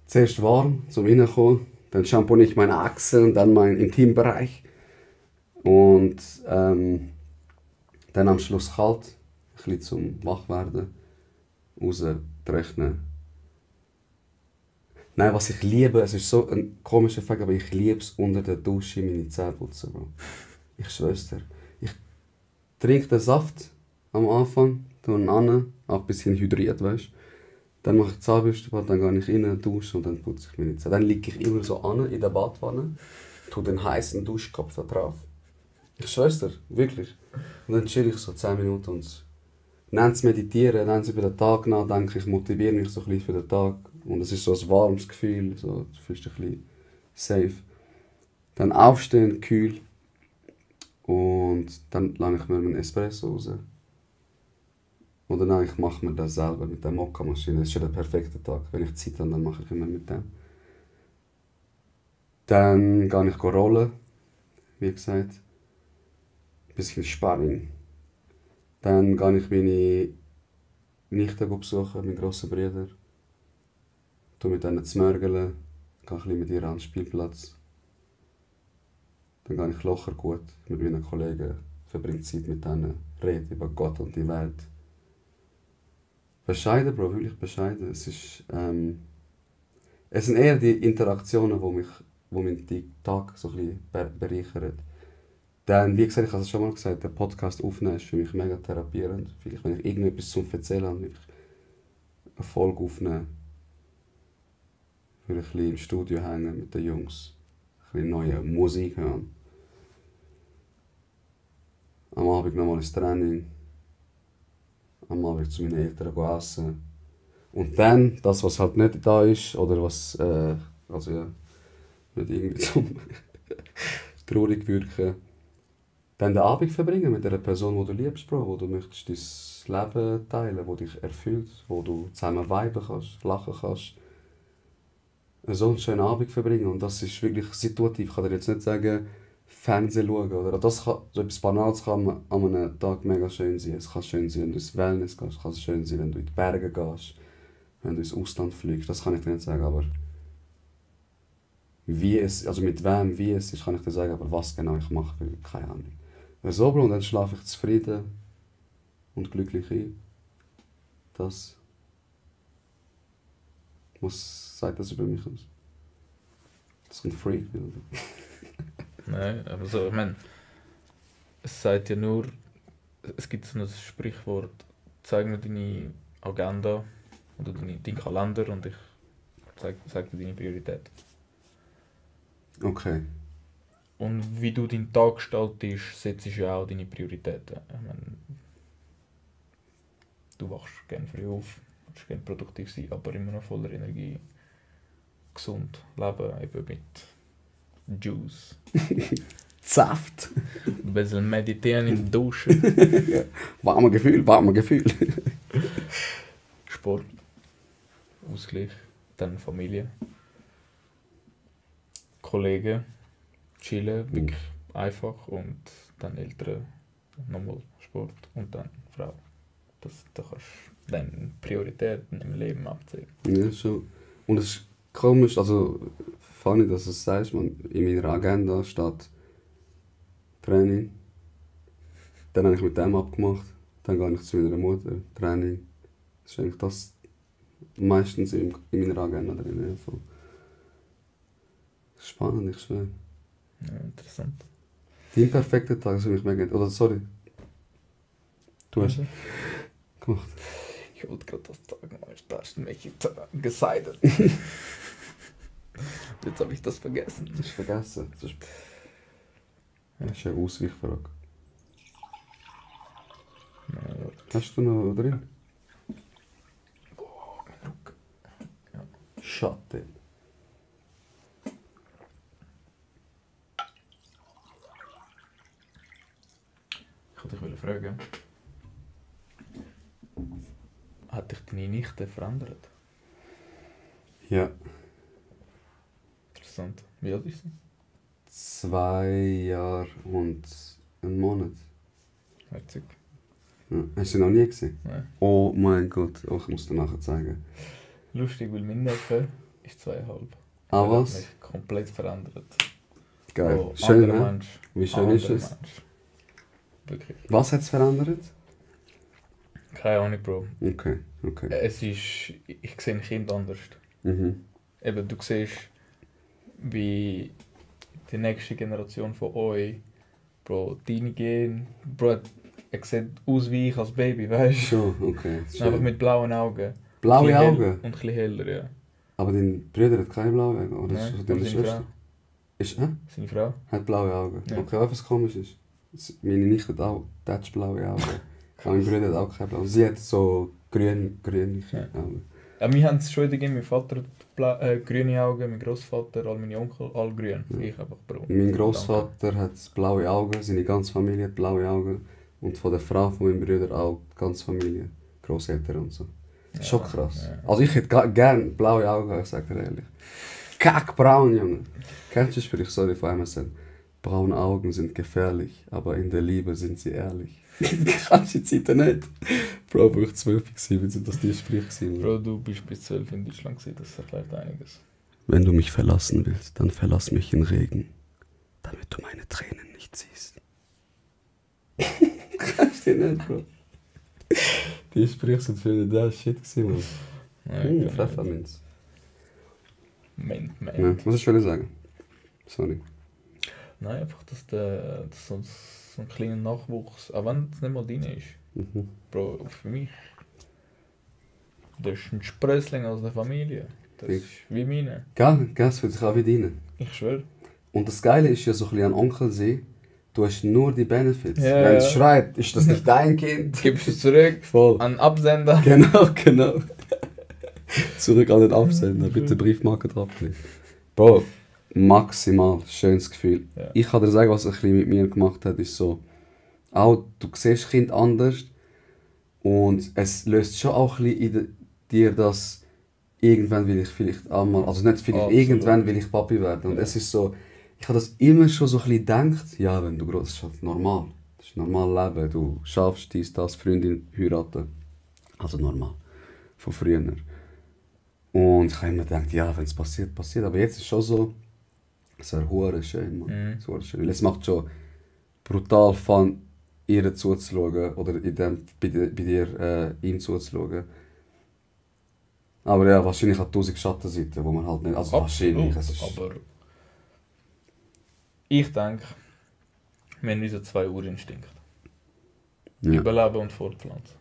Zuerst warm, zum Reinkommen. Dann shampoone ich meine Achseln und dann meinen Intimbereich. Und dann am Schluss kalt, ein bisschen zum Wachwerden. Raus, trocknen. Nein, was ich liebe, es ist so ein komischer Fakt, aber ich liebe es unter der Dusche meine Zähne putzen, Bro. Ich schwör's dir. Ich trinke den Saft am Anfang, tue ihn an, auch ein bisschen hydriert, weißt du. Dann mache ich die Zahnbürste, dann gehe ich rein, dusche und dann putze ich meine Zähne. Dann liege ich immer so an in der Badwanne, tue den heißen Duschkopf da drauf. Ich schwör's dir, wirklich. Und dann chill ich so 10 Minuten und nenne es meditieren, nenne es über den Tag nachdenken, ich motiviere mich so ein bisschen für den Tag. Und es ist so ein warmes Gefühl, so, du fühlst dich ein bisschen safe. Dann aufstehen, kühl. Und dann lasse ich mir einen Espresso raus. Oder nein, ich mache mir das selber mit der Mokka-Maschine. Das ist schon der perfekte Tag. Wenn ich Zeit habe, dann mache ich immer mit dem. Dann gehe ich rollen, wie gesagt. Ein bisschen Sparring. Dann gehe ich meine Nichte besuchen, meinen grossen Bruder. Ich mit ihnen zu mörgeln, gehe ein bisschen mit ihr an den Spielplatz. Dann gehe ich locker gut mit meinen Kollegen, verbringe Zeit mit ihnen, rede über Gott und die Welt. Bescheiden, Bro, wirklich bescheiden. Es sind eher die Interaktionen, die meinen Tag so ein bisschen bereichern. Dann, wie gesagt, ich habe es schon mal gesagt, der Podcast aufnehmen ist für mich mega therapierend. Vielleicht, wenn ich irgendetwas zum Erzählen habe, will ich eine Folge aufnehmen. Ich will ein bisschen im Studio hängen mit den Jungs. Ein bisschen neue Musik hören. am Abend nochmal ins Training, am Abend zu meinen Eltern essen. Und dann, das was halt nicht da ist, oder was, also ja, nicht irgendwie zum traurig wirken, dann den Abend verbringen mit der Person, die du liebst, Bro, wo du möchtest dein Leben teilen, wo dich erfüllt, wo du zusammen viben kannst, lachen kannst. So einen schönen Abend verbringen und das ist wirklich situativ. Ich kann dir jetzt nicht sagen, Fernsehen schauen, oder? Das kann, so etwas Banales kann an einem Tag mega schön sein. Es kann schön sein, wenn du ins Wellness gehst, es kann schön sein, wenn du in die Berge gehst, wenn du ins Ausland fliegst, das kann ich dir nicht sagen, aber wie es, also mit wem, wie es ist, kann ich dir sagen, aber was genau ich mache, will keine Ahnung. So, Bro, und dann schlafe ich zufrieden und glücklich ein. Das... Was sagt das über mich aus? Das ist ein Freak, oder? Nein, aber so, ich meine, es sagt ja nur, es gibt so ein Sprichwort, zeig mir deine Agenda oder deinen Kalender und ich zeig dir deine Priorität. Okay. Und wie du deinen Tag gestaltest, setzt ja auch deine Prioritäten. Ich meine, du wachst gerne früh auf, willst gerne produktiv sein, aber immer noch voller Energie. Gesund leben, eben mit Juice. Saft! Ein bisschen meditieren in der Dusche. Ja. Warme Gefühl. Sport, Ausgleich, dann Familie, Kollegen, chillen, wirklich einfach und dann Eltern, nochmal Sport und dann Frau. Da kannst du dann Prioritäten im Leben abzählen. Ja, schon. Und es ist komisch, also funny, dass du es sagst, man, in meiner Agenda steht Training, dann habe ich mit dem abgemacht, dann gehe ich zu meiner Mutter, Training. Das ist eigentlich das meistens in meiner Agenda drin. Ja, voll. Spannend, ich schwöre. Ja, interessant. Dein perfekter Tag ist für mich mega... Oder sorry. Du hast gemacht. Ich wollte gerade das sagen, aber da hast du mich geseidet. Jetzt habe ich das vergessen. Das ist vergessen. Das ist eine Ausweichfrage. Ja, Hast du noch drin? boah, mein Rücken. Ja. Schatte. Ich wollte dich fragen, hat dich deine Nichte verändert? Ja. Interessant. Wie alt ist sie? 2 Jahre und einen Monat. Herzig. Ja. Hast du sie noch nie gesehen? Nein. Oh mein Gott, oh, ich muss dir nachher zeigen. Lustig, weil mein Neffe ist 2,5. Ah, Er hat was? mich komplett verändert. Geil. Oh, Schön, anderer ne? Mensch. Wie schön ist Anderer es? Mensch. Wirklich. Was hat es verändert? Keine Ahnung, Bro. Okay, okay. Es ist... Ich sehe ein Kind anders. Mhm. Eben, du siehst, wie die nächste Generation von euch, Bro, deine Gen, Bro, er sieht aus wie ich als Baby, weißt du? Schon, okay. Einfach Schön. mit blauen Augen. Blaue Bisschen hell Augen? Und ein bisschen heller, ja. Aber dein Bruder hat keine blauen Augen? Oder Nein, ist aber deine seine Schwester? Frau. Ist, Seine Frau. Hat blaue Augen. Ja. Okay, was komisch ist. Meine Nichte hat auch blaue Augen. Aber mein Bruder hat auch keine blaue. Sie hat so grünliche Ja. Augen. Ja, wir haben es schon gegeben, mein Vater hat grüne Augen, mein Großvater, all meine Onkel, all grün. Ja. Ich einfach braun. Mein Großvater hat blaue Augen, seine ganze Familie hat blaue Augen. Und von der Frau von meinem Bruder auch die ganze Familie. Großeltern und so. Das ist schon krass. Ja. Also ich hätte gerne blaue Augen, ich sage dir ehrlich. Kackbraun, Junge. Kennst du den Spruch, sorry, von MSN? Braune Augen sind gefährlich, aber in der Liebe sind sie ehrlich. Kannst du die Zeiten nicht? Bro, wo ich 12 war, sind das die Sprüche. Bro, du bist bis 12 in Deutschland gewesen, das erklärt einiges. Wenn du mich verlassen willst, dann verlass mich in Regen, damit du meine Tränen nicht siehst. Kannst du nicht, Bro? Die Sprüche sind für das Shit gewesen, Nein, Pfefferminz. Ment. Ja, was ich will sagen? Sorry. Nein, einfach, dass so ein kleiner Nachwuchs, auch wenn es nicht mal dein ist, Mhm. Bro, für mich, das ist ein Sprössling aus der Familie. Das ist wie meine. Gell, das fühlt sich auch wie deine. Ich schwöre. Und das Geile ist ja so ein bisschen an Onkel sehen, du hast nur die Benefits. Ja, Wenn es ja. schreit, ist das nicht dein Kind. Gibst du zurück Voll. an den Absender. Genau. Zurück an den Absender, bitte Briefmarke drauflegen. Bro, maximal schönes Gefühl. Ja. Ich kann dir sagen, was ein bisschen mit mir gemacht hat, ist so, auch du siehst das Kind anders und es löst schon auch ein bisschen in dir das, irgendwann will ich vielleicht einmal, also nicht vielleicht, Absolut. irgendwann will ich Papi werden. Und es ist so, ich habe das immer schon so ein bisschen gedacht, ja, wenn du groß, das ist halt normal. Das ist normal Leben, du schaffst dies, das, Freundin heiraten. Also normal. Von früher. Und ich habe immer gedacht, ja, wenn es passiert, passiert. Aber jetzt ist es schon so, es wäre hure schön, Mann. Es wäre schön. Weil es macht schon brutal Fun, ihr zuzuschauen oder bei dir ihm zuzuschauen. Aber ja, wahrscheinlich hat 1000 Schattenseiten, wo man halt nicht, also wahrscheinlich, es ist... Aber ich denke, wir haben unsere 2 Urinstinkt. Ja, Überleben und Fortpflanzen.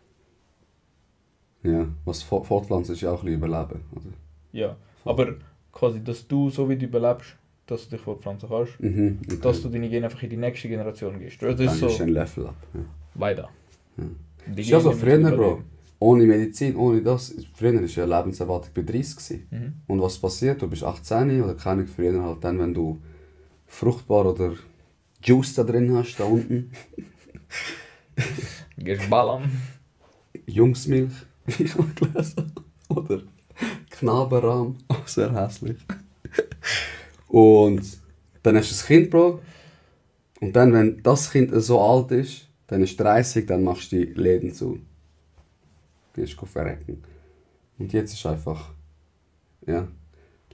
ja. Was Fortpflanzen ist ja auch ein bisschen Überleben. Oder? Ja, aber quasi, dass du so wie du überlebst, dass du dich fortpflanzen kannst, Okay. dass du deine Gene einfach in die nächste Generation gehst. Das ist Dann so ist ein Level up. Ja. weiter. Ja. Die Ist ja so Gene früher, müssen Bro. überleben. Ohne Medizin, ohne das. Früher war ja Lebenserwartung bei 30 gewesen. Mhm. Und was passiert? Du bist 18 oder keine früher halt dann, wenn du fruchtbar oder Juice da drin hast, da unten. Gehst ballern. Jungsmilch, wie ich mal gelesen habe. Oder Knabenrahm, auch sehr hässlich. Und dann hast du ein Kind, Bro. Und dann, wenn das Kind so alt ist, dann ist 30, dann machst du die Läden zu. Gehst du verrecken. Und jetzt ist einfach, ja,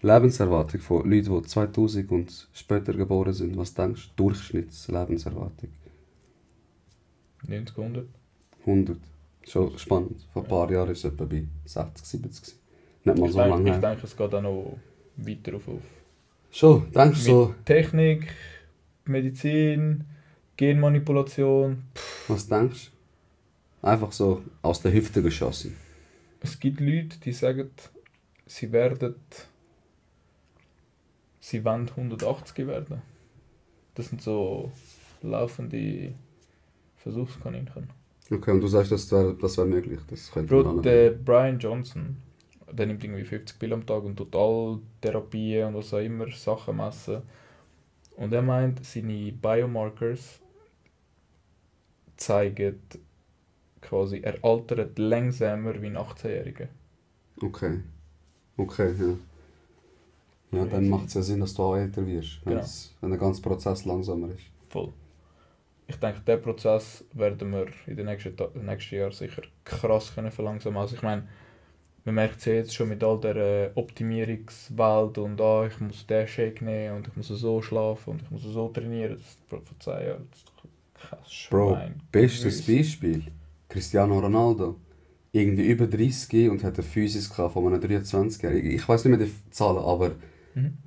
die Lebenserwartung von Leuten, die 2000 und später geboren sind. Was denkst du? Durchschnittslebensserwartung. 90, 100. 100. Schon spannend. Vor ein paar Jahren war es etwa bei 60, 70 gewesen. Nicht mal Ich so lange denke, her. es geht auch noch weiter auf. Schon, denkst du so, Mit Technik, Medizin, Genmanipulation. was denkst du? Einfach so aus der Hüfte geschossen. Es gibt Leute, die sagen, sie wollen 180 werden. Das sind so laufende Versuchskaninchen. Okay, und du sagst, das wär möglich. Das könnte Bro, man der Brian Johnson, der nimmt irgendwie 50 Pille am Tag und tut all Therapien und was auch immer, Sachen messen. Und er meint, seine Biomarkers zeigen quasi, er altert langsamer wie ein 18-Jähriger. Okay. Okay, ja. Ja, dann macht es ja Sinn, dass du auch älter wirst, Genau. wenn der ganze Prozess langsamer ist. Voll. Ich denke, diesen Prozess werden wir in den nächsten Jahren sicher krass können verlangsamen. Also ich meine, man merkt es ja jetzt schon mit all der Optimierungswelt und ich muss den Shake nehmen und ich muss so schlafen und ich muss so trainieren. Das Bro, vor 2 Jahren, das ist doch kein Bro, Schwein. bestes Beispiel, Cristiano Ronaldo. Irgendwie über 30 und hat eine Physis gehabt von einem 23-Jährigen. Ich weiß nicht mehr die Zahlen, aber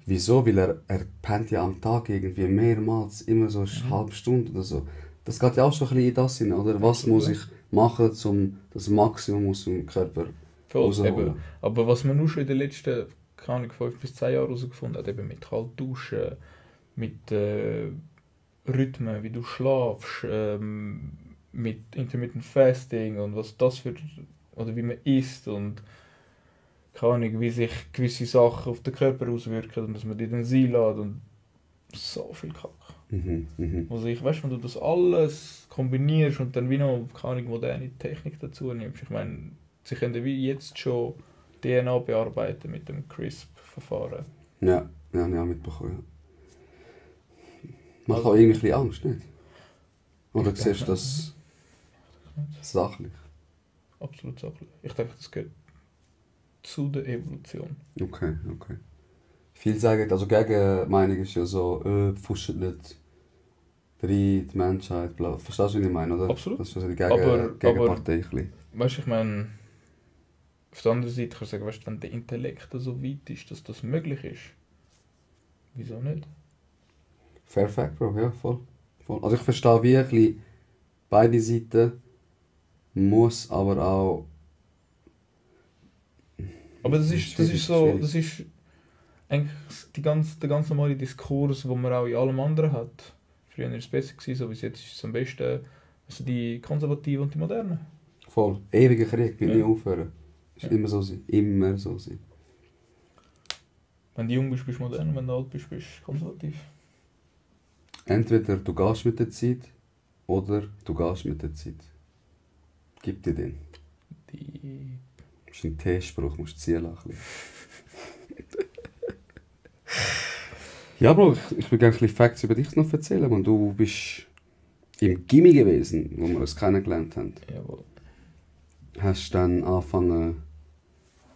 wieso? Weil er pennt ja am Tag irgendwie mehrmals, immer so eine halbe Stunde oder so. Das geht ja auch schon ein bisschen in das hin, oder? Was muss ich machen, um das Maximum aus dem Körper Voll, rauszuholen? eben. Aber was man nur schon in den letzten, keine Ahnung, 5 bis 10 Jahren herausgefunden hat, eben mit Kaltduschen, mit Rhythmen, wie du schlafst, mit Intermittent Fasting und was das für, oder wie man isst und keine Ahnung, wie sich gewisse Sachen auf den Körper auswirken und dass man die dann sein lässt und so viel Kack. Also ich weiss, wenn du das alles kombinierst und dann wie noch, keine Ahnung, moderne Technik dazu nimmst, ich meine, sie können wie jetzt schon DNA bearbeiten mit dem CRISP-Verfahren. Ja, ja, habe ich auch mitbekommen. Ja. Macht auch irgendwie ein bisschen Angst, nicht? Oder Ich siehst du denke das sachlich? Absolut sachlich. Ich denke, das gehört zu der Evolution. Okay, okay. Viele sagen, also Gegenmeinung ist ja so, pfuscht nicht rein, die Menschheit, bla. Verstehst du, was ich meine, oder? Absolut. Das ist so die Aber- Gegenpartei. Ein bisschen. Weißt du, ich meine, auf der anderen Seite kann ich sagen, weißt du, wenn der Intellekt so weit ist, dass das möglich ist, wieso nicht? Fair Fact, Bro, ja, voll. Also ich verstehe wie ein bisschen beide Seiten, muss aber auch... Aber das ist so, schwierig. das ist eigentlich der ganz normale Diskurs, den man auch in allem anderen hat. Früher war es besser, so wie es jetzt ist es am besten. Also die Konservativen und die Modernen. Voll. Ewiger Krieg, wird Ja. nie aufhören. Ist Ja. immer so sein. Immer so sein. Wenn du jung bist, bist du modern, wenn du alt bist, bist du konservativ. Entweder du gehst mit der Zeit oder du gehst mit der Zeit. Gib dir den. Die... Das ist ein T-Spruch, musst du ziehen lachen. Ja, Bro, ich will gerne ein bisschen Facts über dich noch erzählen. Man, du bist im Gimmi gewesen, wo wir uns kennengelernt haben. Jawohl. Hast dann angefangen,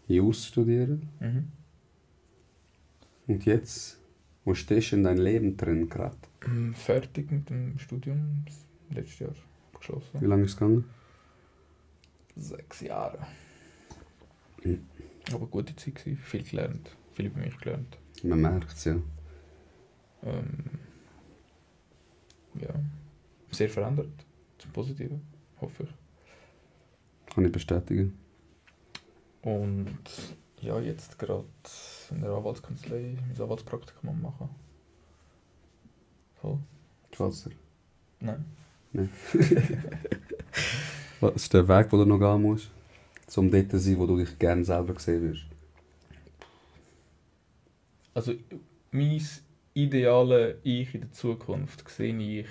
Jus zu studieren. Mhm. Und jetzt, wo stehst du in deinem Leben drin gerade? Fertig mit dem Studium. Letztes Jahr Wie abgeschlossen. lange ist es gegangen? 6 Jahre. Mhm. Aber gute Zeit gewesen. Viel gelernt. Viel über mich gelernt. Man merkt es ja. Ja. Sehr verändert. Zum Positiven, hoffe ich. Kann ich bestätigen. Und ja, jetzt gerade in der Anwaltskanzlei mein Anwaltspraktikum am machen. Voll? Gefällt's dir? Nein. Was ist der Weg, den du noch gehen musst, um dort zu sein, wo du dich gerne selber sehen wirst? Also mein ideale Ich in der Zukunft sehe ich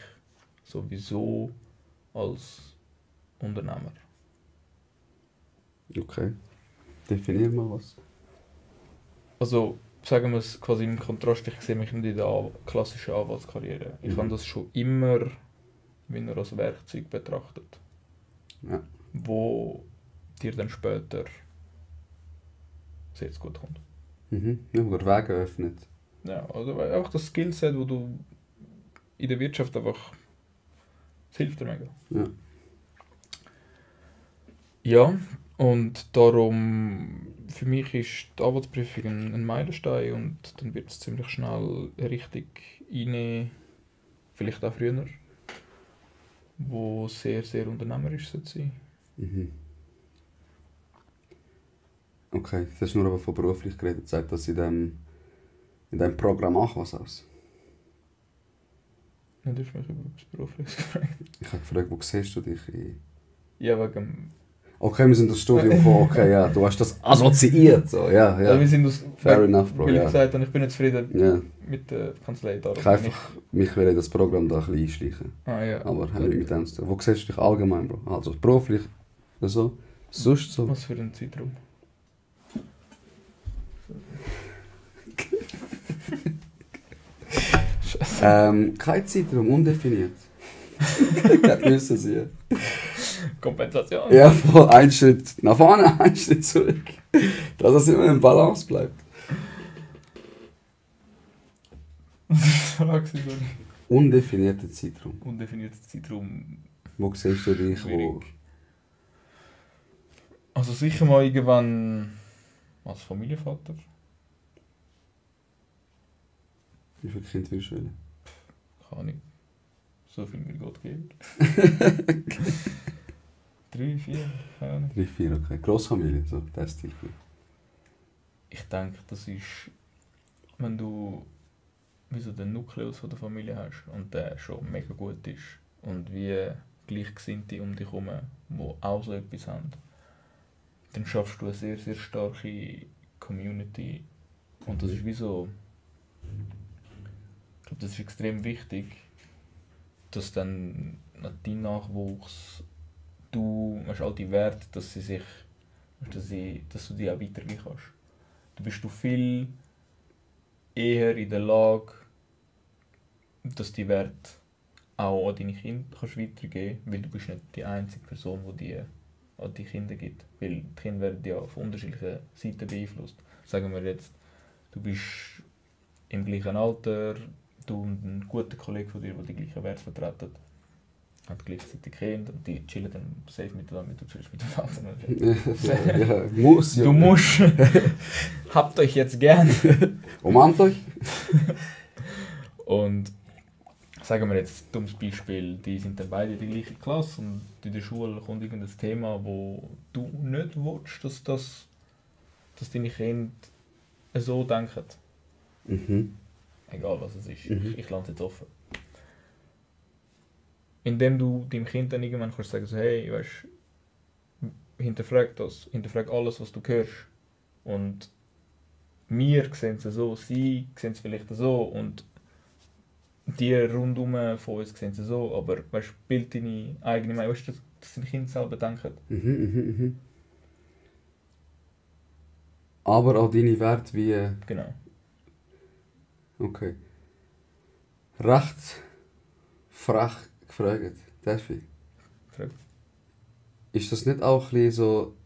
sowieso als Unternehmer. Okay. Definier mal was. Also sagen wir es quasi im Kontrast, ich sehe mich nicht in der klassischen Anwaltskarriere. Ich habe das schon immer wie nur als Werkzeug betrachtet, Ja. wo dir dann später sehr zu gut kommt. Ja, wo der Weg öffnet. Ja, also einfach das Skillset, wo du in der Wirtschaft einfach, es hilft dir mega. Ja. Ja, und darum, für mich ist die Anwaltsprüfung ein Meilenstein und dann wird es ziemlich schnell richtig rein, vielleicht auch früher, wo sehr, sehr unternehmerisch sein sollte. Okay, das hast nur aber von beruflich geredet. Sagt das in dem Programm auch was aus? Ja, du hast mich über etwas Berufliches gefragt. Ich habe gefragt, wo siehst du dich? Ja, wegen... Okay, wir sind ins Studium gekommen, okay, ja, du hast das assoziiert, so, ja, Ja. ja. Wir sind aus... Fair enough, Bro, Weil ich ja. gesagt habe, ich bin nicht zufrieden Ja, mit der Kanzlei. Darum ich einfach mich will in das Programm da ein bisschen einschleichen. ja. Aber haben nicht mit dem zu tun. Wo siehst du dich allgemein, Bro? Also beruflich, so, sonst so. Was für ein Zeitraum? Kein Zeitraum, undefiniert. Das müssen sie. Kompensation? Ja, voll, ein Schritt nach vorne, ein Schritt zurück. Dass es immer im Balance bleibt. Frage, sorry. Undefinierter Zeitraum. Undefinierter Zeitraum. Wo siehst du dich? Wo? Schwierig. Also sicher mal irgendwann als Familienvater. Wie viele Kinder willst du wählen? Kann ich. So viel mir Gott geben. 3, 4, keine Ahnung. 3, 4, okay. Grossfamilie, so, das Stil. Ich denke, das ist, wenn du wie so den Nukleus von der Familie hast und der schon mega gut ist und wie Gleichgesinnte um dich herum, die auch so etwas haben, dann schaffst du eine sehr, sehr starke Community. Und das ist wie so, ich glaube, das ist extrem wichtig, dass dann dein Nachwuchs, du hast all die Werte, dass dass du die auch weitergeben kannst. Du bist viel eher in der Lage, dass die Werte auch an deine Kinder kannst weitergeben kannst, weil du bist nicht die einzige Person, die an die Kinder gibt. Weil die Kinder werden ja von unterschiedlichen Seiten beeinflusst. Sagen wir jetzt, du bist im gleichen Alter, du und ein guter Kollege von dir, der die gleichen Werte vertreten, hat gleichzeitig Kinder und die chillen dann safe miteinander, du chillst mit dem Vater. Ja, muss ja. Du musst. Habt euch jetzt gern. Umarmt euch. Und sagen wir jetzt ein dummes Beispiel, die sind dann beide in der gleichen Klasse und in der Schule kommt irgendein Thema, wo du nicht willst, dass deine Kinder so denken. Mhm. Egal was es ist. Mhm. Ich lasse es jetzt offen. indem du deinem Kind dann irgendwann kannst sagen, so, hey, weißt, hinterfrag das, hinterfrag alles, was du hörst. Und wir sehen es so, sie sehen es vielleicht so und die rundum von uns sehen es so, aber weißt, bild deine eigene Meinung, weißt, dass deine Kinder selber denken. Aber auch deine Werte wie... Genau. Okay. Recht frech gefragt, darf ich? Frag. Ist das nicht auch ein bisschen so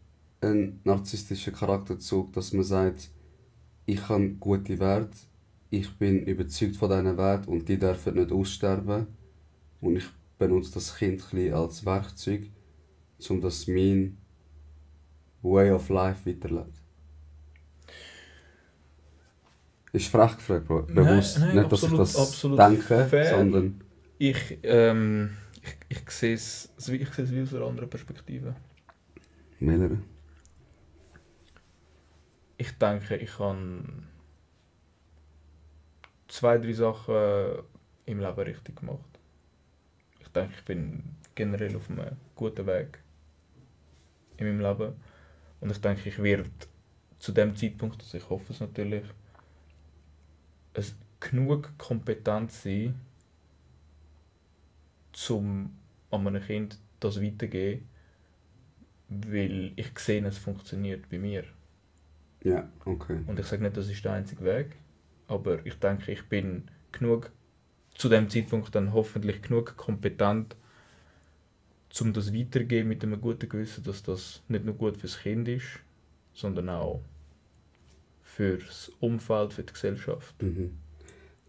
ein narzisstischer Charakterzug, dass man sagt, ich habe gute Werte, ich bin überzeugt von diesen Werten und die dürfen nicht aussterben und ich benutze das Kind ein bisschen als Werkzeug, um dass mein Way of Life weiterlebt? Ist frech gefragt, Bro. Bewusst. Nein, nicht, dass absolut, ich das absolut denke, fair. sondern... Ich sehe es wie aus einer anderen Perspektive. Welcher? Ich denke, ich habe 2, 3 Sachen im Leben richtig gemacht. Ich denke, ich bin generell auf einem guten Weg in meinem Leben. Und ich denke, ich werde zu dem Zeitpunkt, also ich hoffe es natürlich, genug kompetent sein, um an einem Kind das weiterzugeben, weil ich sehe, es funktioniert bei mir. Ja, okay. Und ich sage nicht, das ist der einzige Weg, aber ich denke, ich bin genug, zu dem Zeitpunkt dann hoffentlich genug kompetent, um das weiterzugeben mit einem guten Gewissen, dass das nicht nur gut fürs Kind ist, sondern auch fürs Umfeld, für die Gesellschaft.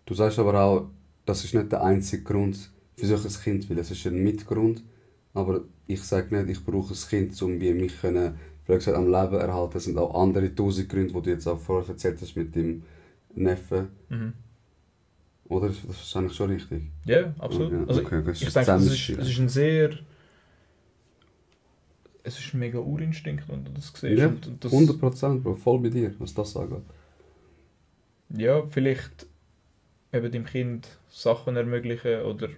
Du sagst aber auch, das ist nicht der einzige Grund, für solches Kind will. Es ist ein Mitgrund, aber ich sage nicht, ich brauche ein Kind, um wie mich können, gesagt, am Leben erhalten. Es sind auch andere 1000 Gründe, die du jetzt auch vorher erzählt hast mit deinem Neffen. Oder? Das ist wahrscheinlich schon richtig. Ja, absolut. Ja, Also okay, ich denke, es ist ein sehr... Es ist ein mega Urinstinkt, wenn du das siehst. Ja, und das, 100%, Bro. Voll bei dir, was das angeht. Ja, vielleicht eben dem Kind Sachen ermöglichen oder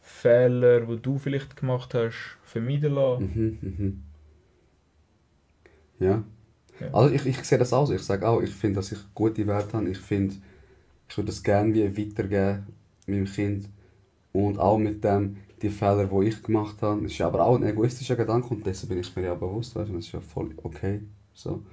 Fehler, die du vielleicht gemacht hast, vermeiden lassen. Ja. Ja. Also ich sehe das auch so. Ich sage auch, ich finde, dass ich gute Werte habe. Ich finde, ich würde das gerne wie weitergeben meinem Kind. Und auch mit dem, die Fehler, die ich gemacht habe. Das ist aber auch ein egoistischer Gedanke und dessen bin ich mir ja bewusst. Weißt? Und das ist ja voll okay. So.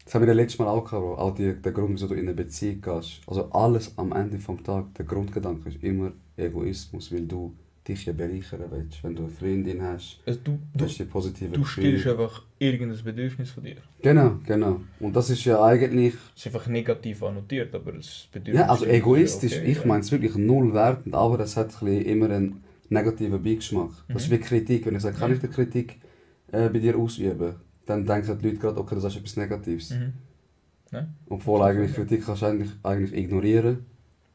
Das haben wir ja letztes Mal auch gehabt, Bro. Auch der Grund, wieso du in eine Beziehung gehst. Also alles am Ende des Tages, der Grundgedanke ist immer Egoismus, weil du dich ja bereichern willst. Wenn du eine Freundin hast, Also hast du die positive du Gefühle. stillst einfach irgendein Bedürfnis von dir. Genau. Und das ist ja eigentlich... Es ist einfach negativ annotiert, aber das Bedürfnis... Ja, also ist egoistisch. okay, Ich meine es wirklich null wertend, aber es hat ein bisschen immer einen negativen Beigeschmack. Das ist wie Kritik. Wenn ich sage, kann ich die Kritik bei dir ausüben, dann denken die Leute gerade, okay, das ist etwas Negatives. Ja. Obwohl eigentlich Kritik kannst du eigentlich ignorieren,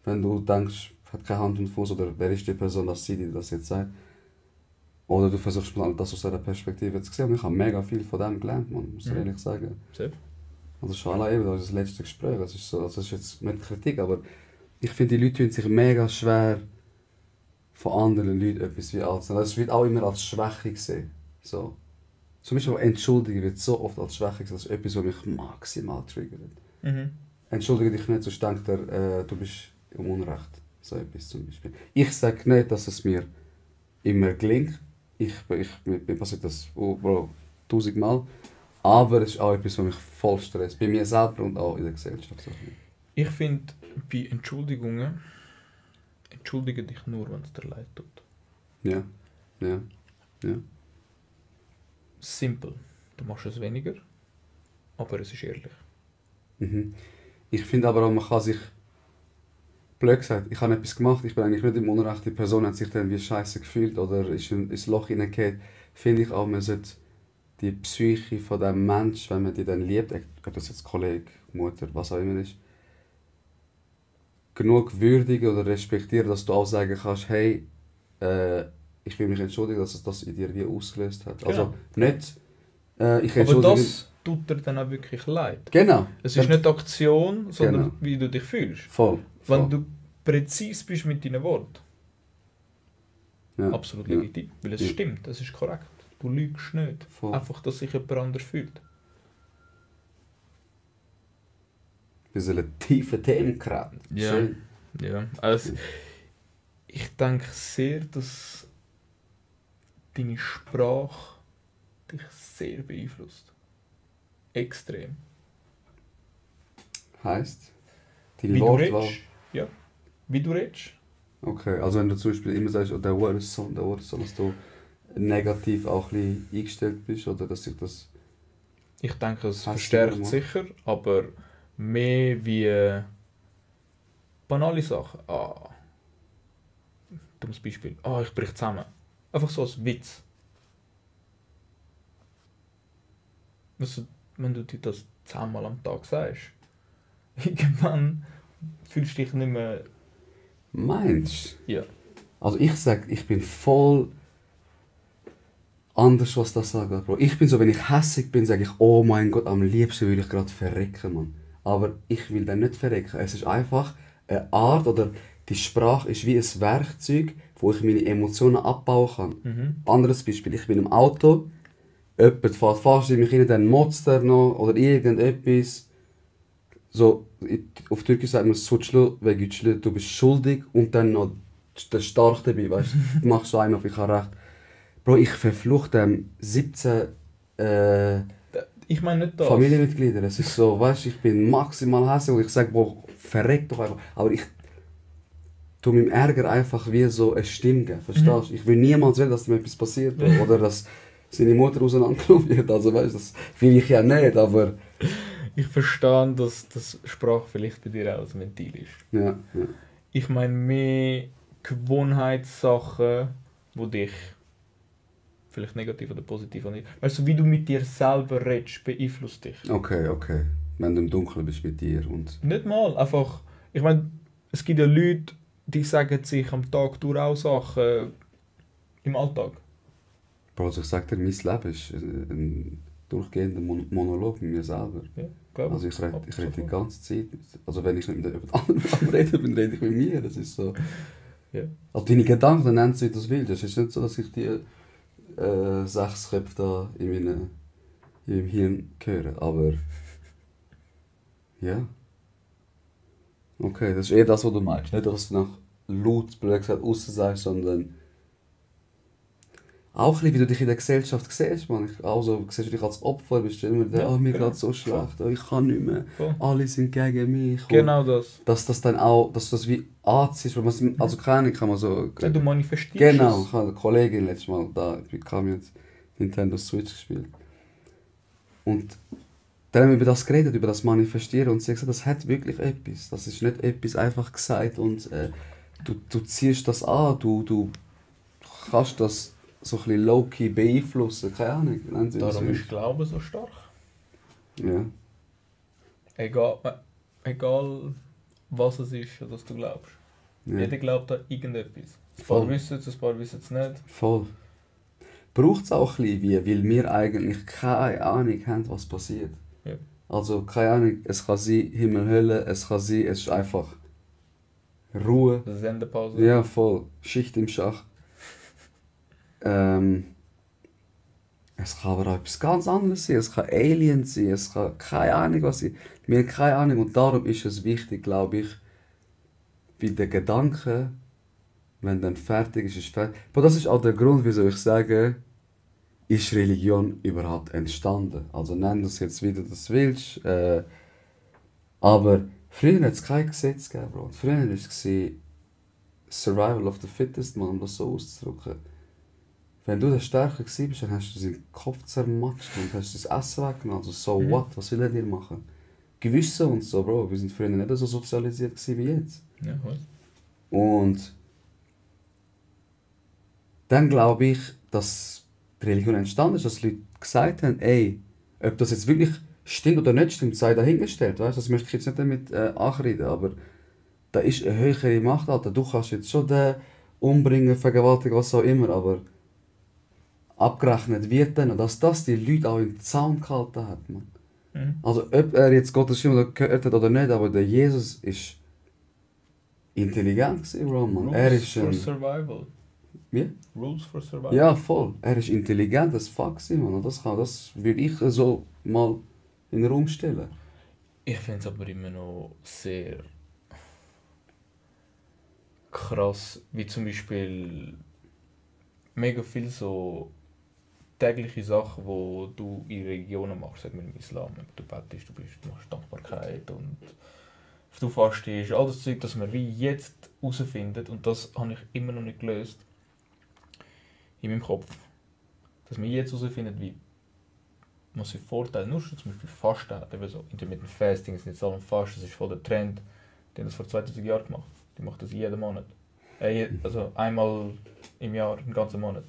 wenn du denkst, hat keine Hand und Fuß oder wer ist die Person, dass sie dir das jetzt sagt. Oder du versuchst mal das aus einer Perspektive zu sehen. Und ich habe mega viel von dem gelernt, man, muss ich ehrlich sagen. Sehr. Also schon allein eben, das ist das letzte Gespräch. Das ist, so, also das ist jetzt nicht Kritik, aber ich finde, die Leute tun sich mega schwer, von anderen Leuten etwas wie anzunehmen. Das wird auch immer als Schwäche gesehen. So. Zum Beispiel Entschuldigen wird so oft als Schwäche gesehen, das ist etwas, was mich maximal triggert. Entschuldige dich nicht, sonst denkt er, du bist im Unrecht. So etwas zum Beispiel. Ich sage nicht, dass es mir immer gelingt. Mir passiert das 1000 Mal. Aber es ist auch etwas, was mich voll stresst. Bei mir selber und auch in der Gesellschaft. Ich finde, bei Entschuldigungen, entschuldige dich nur, wenn es dir leid tut. Ja. Simpel. Du machst es weniger, aber es ist ehrlich. Ich finde aber auch, man kann sich... Blöd gesagt, ich habe etwas gemacht, ich bin eigentlich nicht im Unrecht, die Person hat sich dann wie scheiße gefühlt oder ist ins Loch hineingefallen. Finde ich auch, man sollte die Psyche von dem Menschen, wenn man die dann liebt, ob das jetzt Kollege, Mutter, was auch immer ist, genug würdigen oder respektieren, dass du auch sagen kannst, hey, ich will mich entschuldigen, dass es das in dir wie ausgelöst hat. Also nicht, ich entschuldige... Aber das tut dir dann auch wirklich leid. Genau. Es ist nicht die Aktion, sondern wie du dich fühlst. Voll. Wenn du präzise bist mit deinen Worten. Ja. Absolut Ja. legitim, weil es Ja. stimmt, es ist korrekt. Du lügst nicht. Voll. Einfach, dass sich jemand anders fühlt. Wir sollen tiefe Themen kraten. Ja. Schön. Ja, also ich denke sehr, dass deine Sprache dich sehr beeinflusst. Extrem. Heisst? Deine Wie du Wortwahl? redest. Ja. Wie du redest. Okay, also wenn du zum Beispiel immer sagst, oh, der Wort ist so, dass du negativ auch ein bisschen eingestellt bist, oder dass sich das... Ich denke, es Hast du verstärkt gemacht? sicher, aber mehr wie banale Sachen. Dummes Beispiel. Ich brich zusammen. Einfach so als Witz. Weißt du, wenn du dir das 10-mal am Tag sagst, irgendwann fühlst du dich nicht mehr... Meinst du? Ja. Also ich sag, ich bin voll anders, was das angeht, Bro. Ich bin so, wenn ich hässig bin, sage ich, oh mein Gott, am liebsten würde ich gerade verrecken, Mann. Aber ich will dann nicht verrecken. Es ist einfach eine Art, oder die Sprache ist wie ein Werkzeug, wo ich meine Emotionen abbauen kann. Anderes Beispiel, ich bin im Auto, jemand fährt fast in mich rein, dann motzt er noch, oder irgendetwas. So, auf Türkisch sagt man «Suçlu ve güçlü», du bist schuldig und dann noch der Stark dabei, weißt du? Du machst so einen auf «Ich habe recht». Bro, ich verfluche dem 17 Ich meine nicht das. Familienmitglieder. Es ist so, weißt du, ich bin maximal hässlich und ich sage, boah, verreck doch einfach. Aber ich tue meinem Ärger einfach wie so eine Stimme geben, verstehst du? Ich will niemals will, dass mir etwas passiert oder dass seine Mutter auseinandergenommen wird. Also weißt du, das will ich ja nicht, aber... Ich verstehe, dass das Sprache vielleicht bei dir auch ein Ventil ist. Ja, ja. Ich meine mehr Gewohnheitssachen, die dich vielleicht negativ oder positiv annehmen. Also wie du mit dir selber redest, beeinflusst dich. Okay, okay. Wenn du im Dunkeln bist mit dir und... Nicht mal, einfach... Ich meine, es gibt ja Leute, die sagen sich am Tag durch auch Sachen im Alltag. Bro, also ich sag dir, mein Leben ist ein durchgehender Monolog mit mir selber. Ja, glaube Also ich rede die ganze Zeit. Also wenn ich nicht mit jemand anderem rede bin, rede ich mit mir. Das ist so... Ja. Also deine Gedanken, nennst du, wie du das willst. Es ist nicht so, dass ich die 6 Köpfe da in meinem Hirn höre. Aber... Ja. Okay, das ist eher das, was du meinst. Nicht, dass du nach laut, blöd gesagt, aussen sagst, sondern... Auch ein bisschen, wie du dich in der Gesellschaft siehst, man. Also, siehst du dich als Opfer, bist du immer der, Ja, mir genau. geht so schlecht, ich kann nicht mehr, Voll. alle sind gegen mich. Und Genau das. dass das dann auch, dass du das wie anziehst, weil man, also keine Ahnung, kann man so... Ja, du manifestierst Genau, es. ich habe eine Kollegin letztes Mal da, ich kam jetzt Nintendo Switch gespielt. Und dann haben wir über das geredet, über das Manifestieren, und sie hat gesagt, das hat wirklich etwas. Das ist nicht etwas einfach gesagt und du ziehst das an, du kannst das so ein bisschen low-key beeinflussen, keine Ahnung. nennen Sie das Darum so. ist Glaube so stark. Ja, Egal was es ist, an das du glaubst. ja. Jeder glaubt an irgendetwas. Ein Voll. paar wissen es, ein paar wissen es nicht. Voll. Braucht es auch ein bisschen wie, weil wir eigentlich keine Ahnung haben, was passiert. Ja. Also keine Ahnung, es kann sein Himmel, Hölle, es kann sein, es ist einfach Ruhe. Sendepause. Ja, voll. Schicht im Schach. Es kann aber auch etwas ganz anderes sein. Es kann Aliens sein, es kann keine Ahnung was sein. Wir haben keine Ahnung und darum ist es wichtig, glaube ich, wie der Gedanke, wenn dann fertig ist, ist fertig. Aber das ist auch der Grund, wieso ich sage, ist Religion überhaupt entstanden? Also nenn das jetzt, wie du das willst. Aber früher hat es kein Gesetz gegeben, Bro. Früher war es Survival of the Fittest, mal, um das so auszudrücken. Wenn du der Stärker warst, dann hast du seinen Kopf zermatscht und hast das Essen weggenommen. Also so what? Was will er dir machen? Gewissen und so, Bro. Wir sind früher nicht so sozialisiert wie jetzt. Ja, was? Und dann glaube ich, dass die Religion entstanden ist, dass Leute gesagt haben, ey, ob das jetzt wirklich stimmt oder nicht stimmt, sei dahingestellt. Weißt? Das möchte ich jetzt nicht damit ankreiden, aber da ist eine höhere Macht, Alter. Du kannst jetzt schon den umbringen, vergewaltigen, was auch immer, aber abgerechnet wird dann, dass das die Leute auch im Zaun gehalten hat, man. Also ob er jetzt Gottes Stimme gehört hat oder nicht, aber der Jesus ist intelligent gewesen, Bro, man. Er ist For survival. Wie? Rules for Survival. Ja, voll. Er ist intelligent as fuck, Simon. Das würde ich so mal in den Raum stellen. Ich finde es aber immer noch sehr krass, wie zum Beispiel mega viel so tägliche Sachen, die du in Religionen machst, sagen wir im Islam. Du betest, du machst Dankbarkeit und du fastest, all das Zeug, das man wie jetzt herausfindet, und das habe ich immer noch nicht gelöst in meinem Kopf. Dass man jetzt herausfindet, wie was für Vorteile nur schon zum Beispiel Fasten hat. Eben so Intermittent Fasting ist nicht so ein Fasten, das ist voll der Trend. Die haben das vor 2000 Jahren gemacht. Die machen das jeden Monat. Also einmal im Jahr, einen ganzen Monat.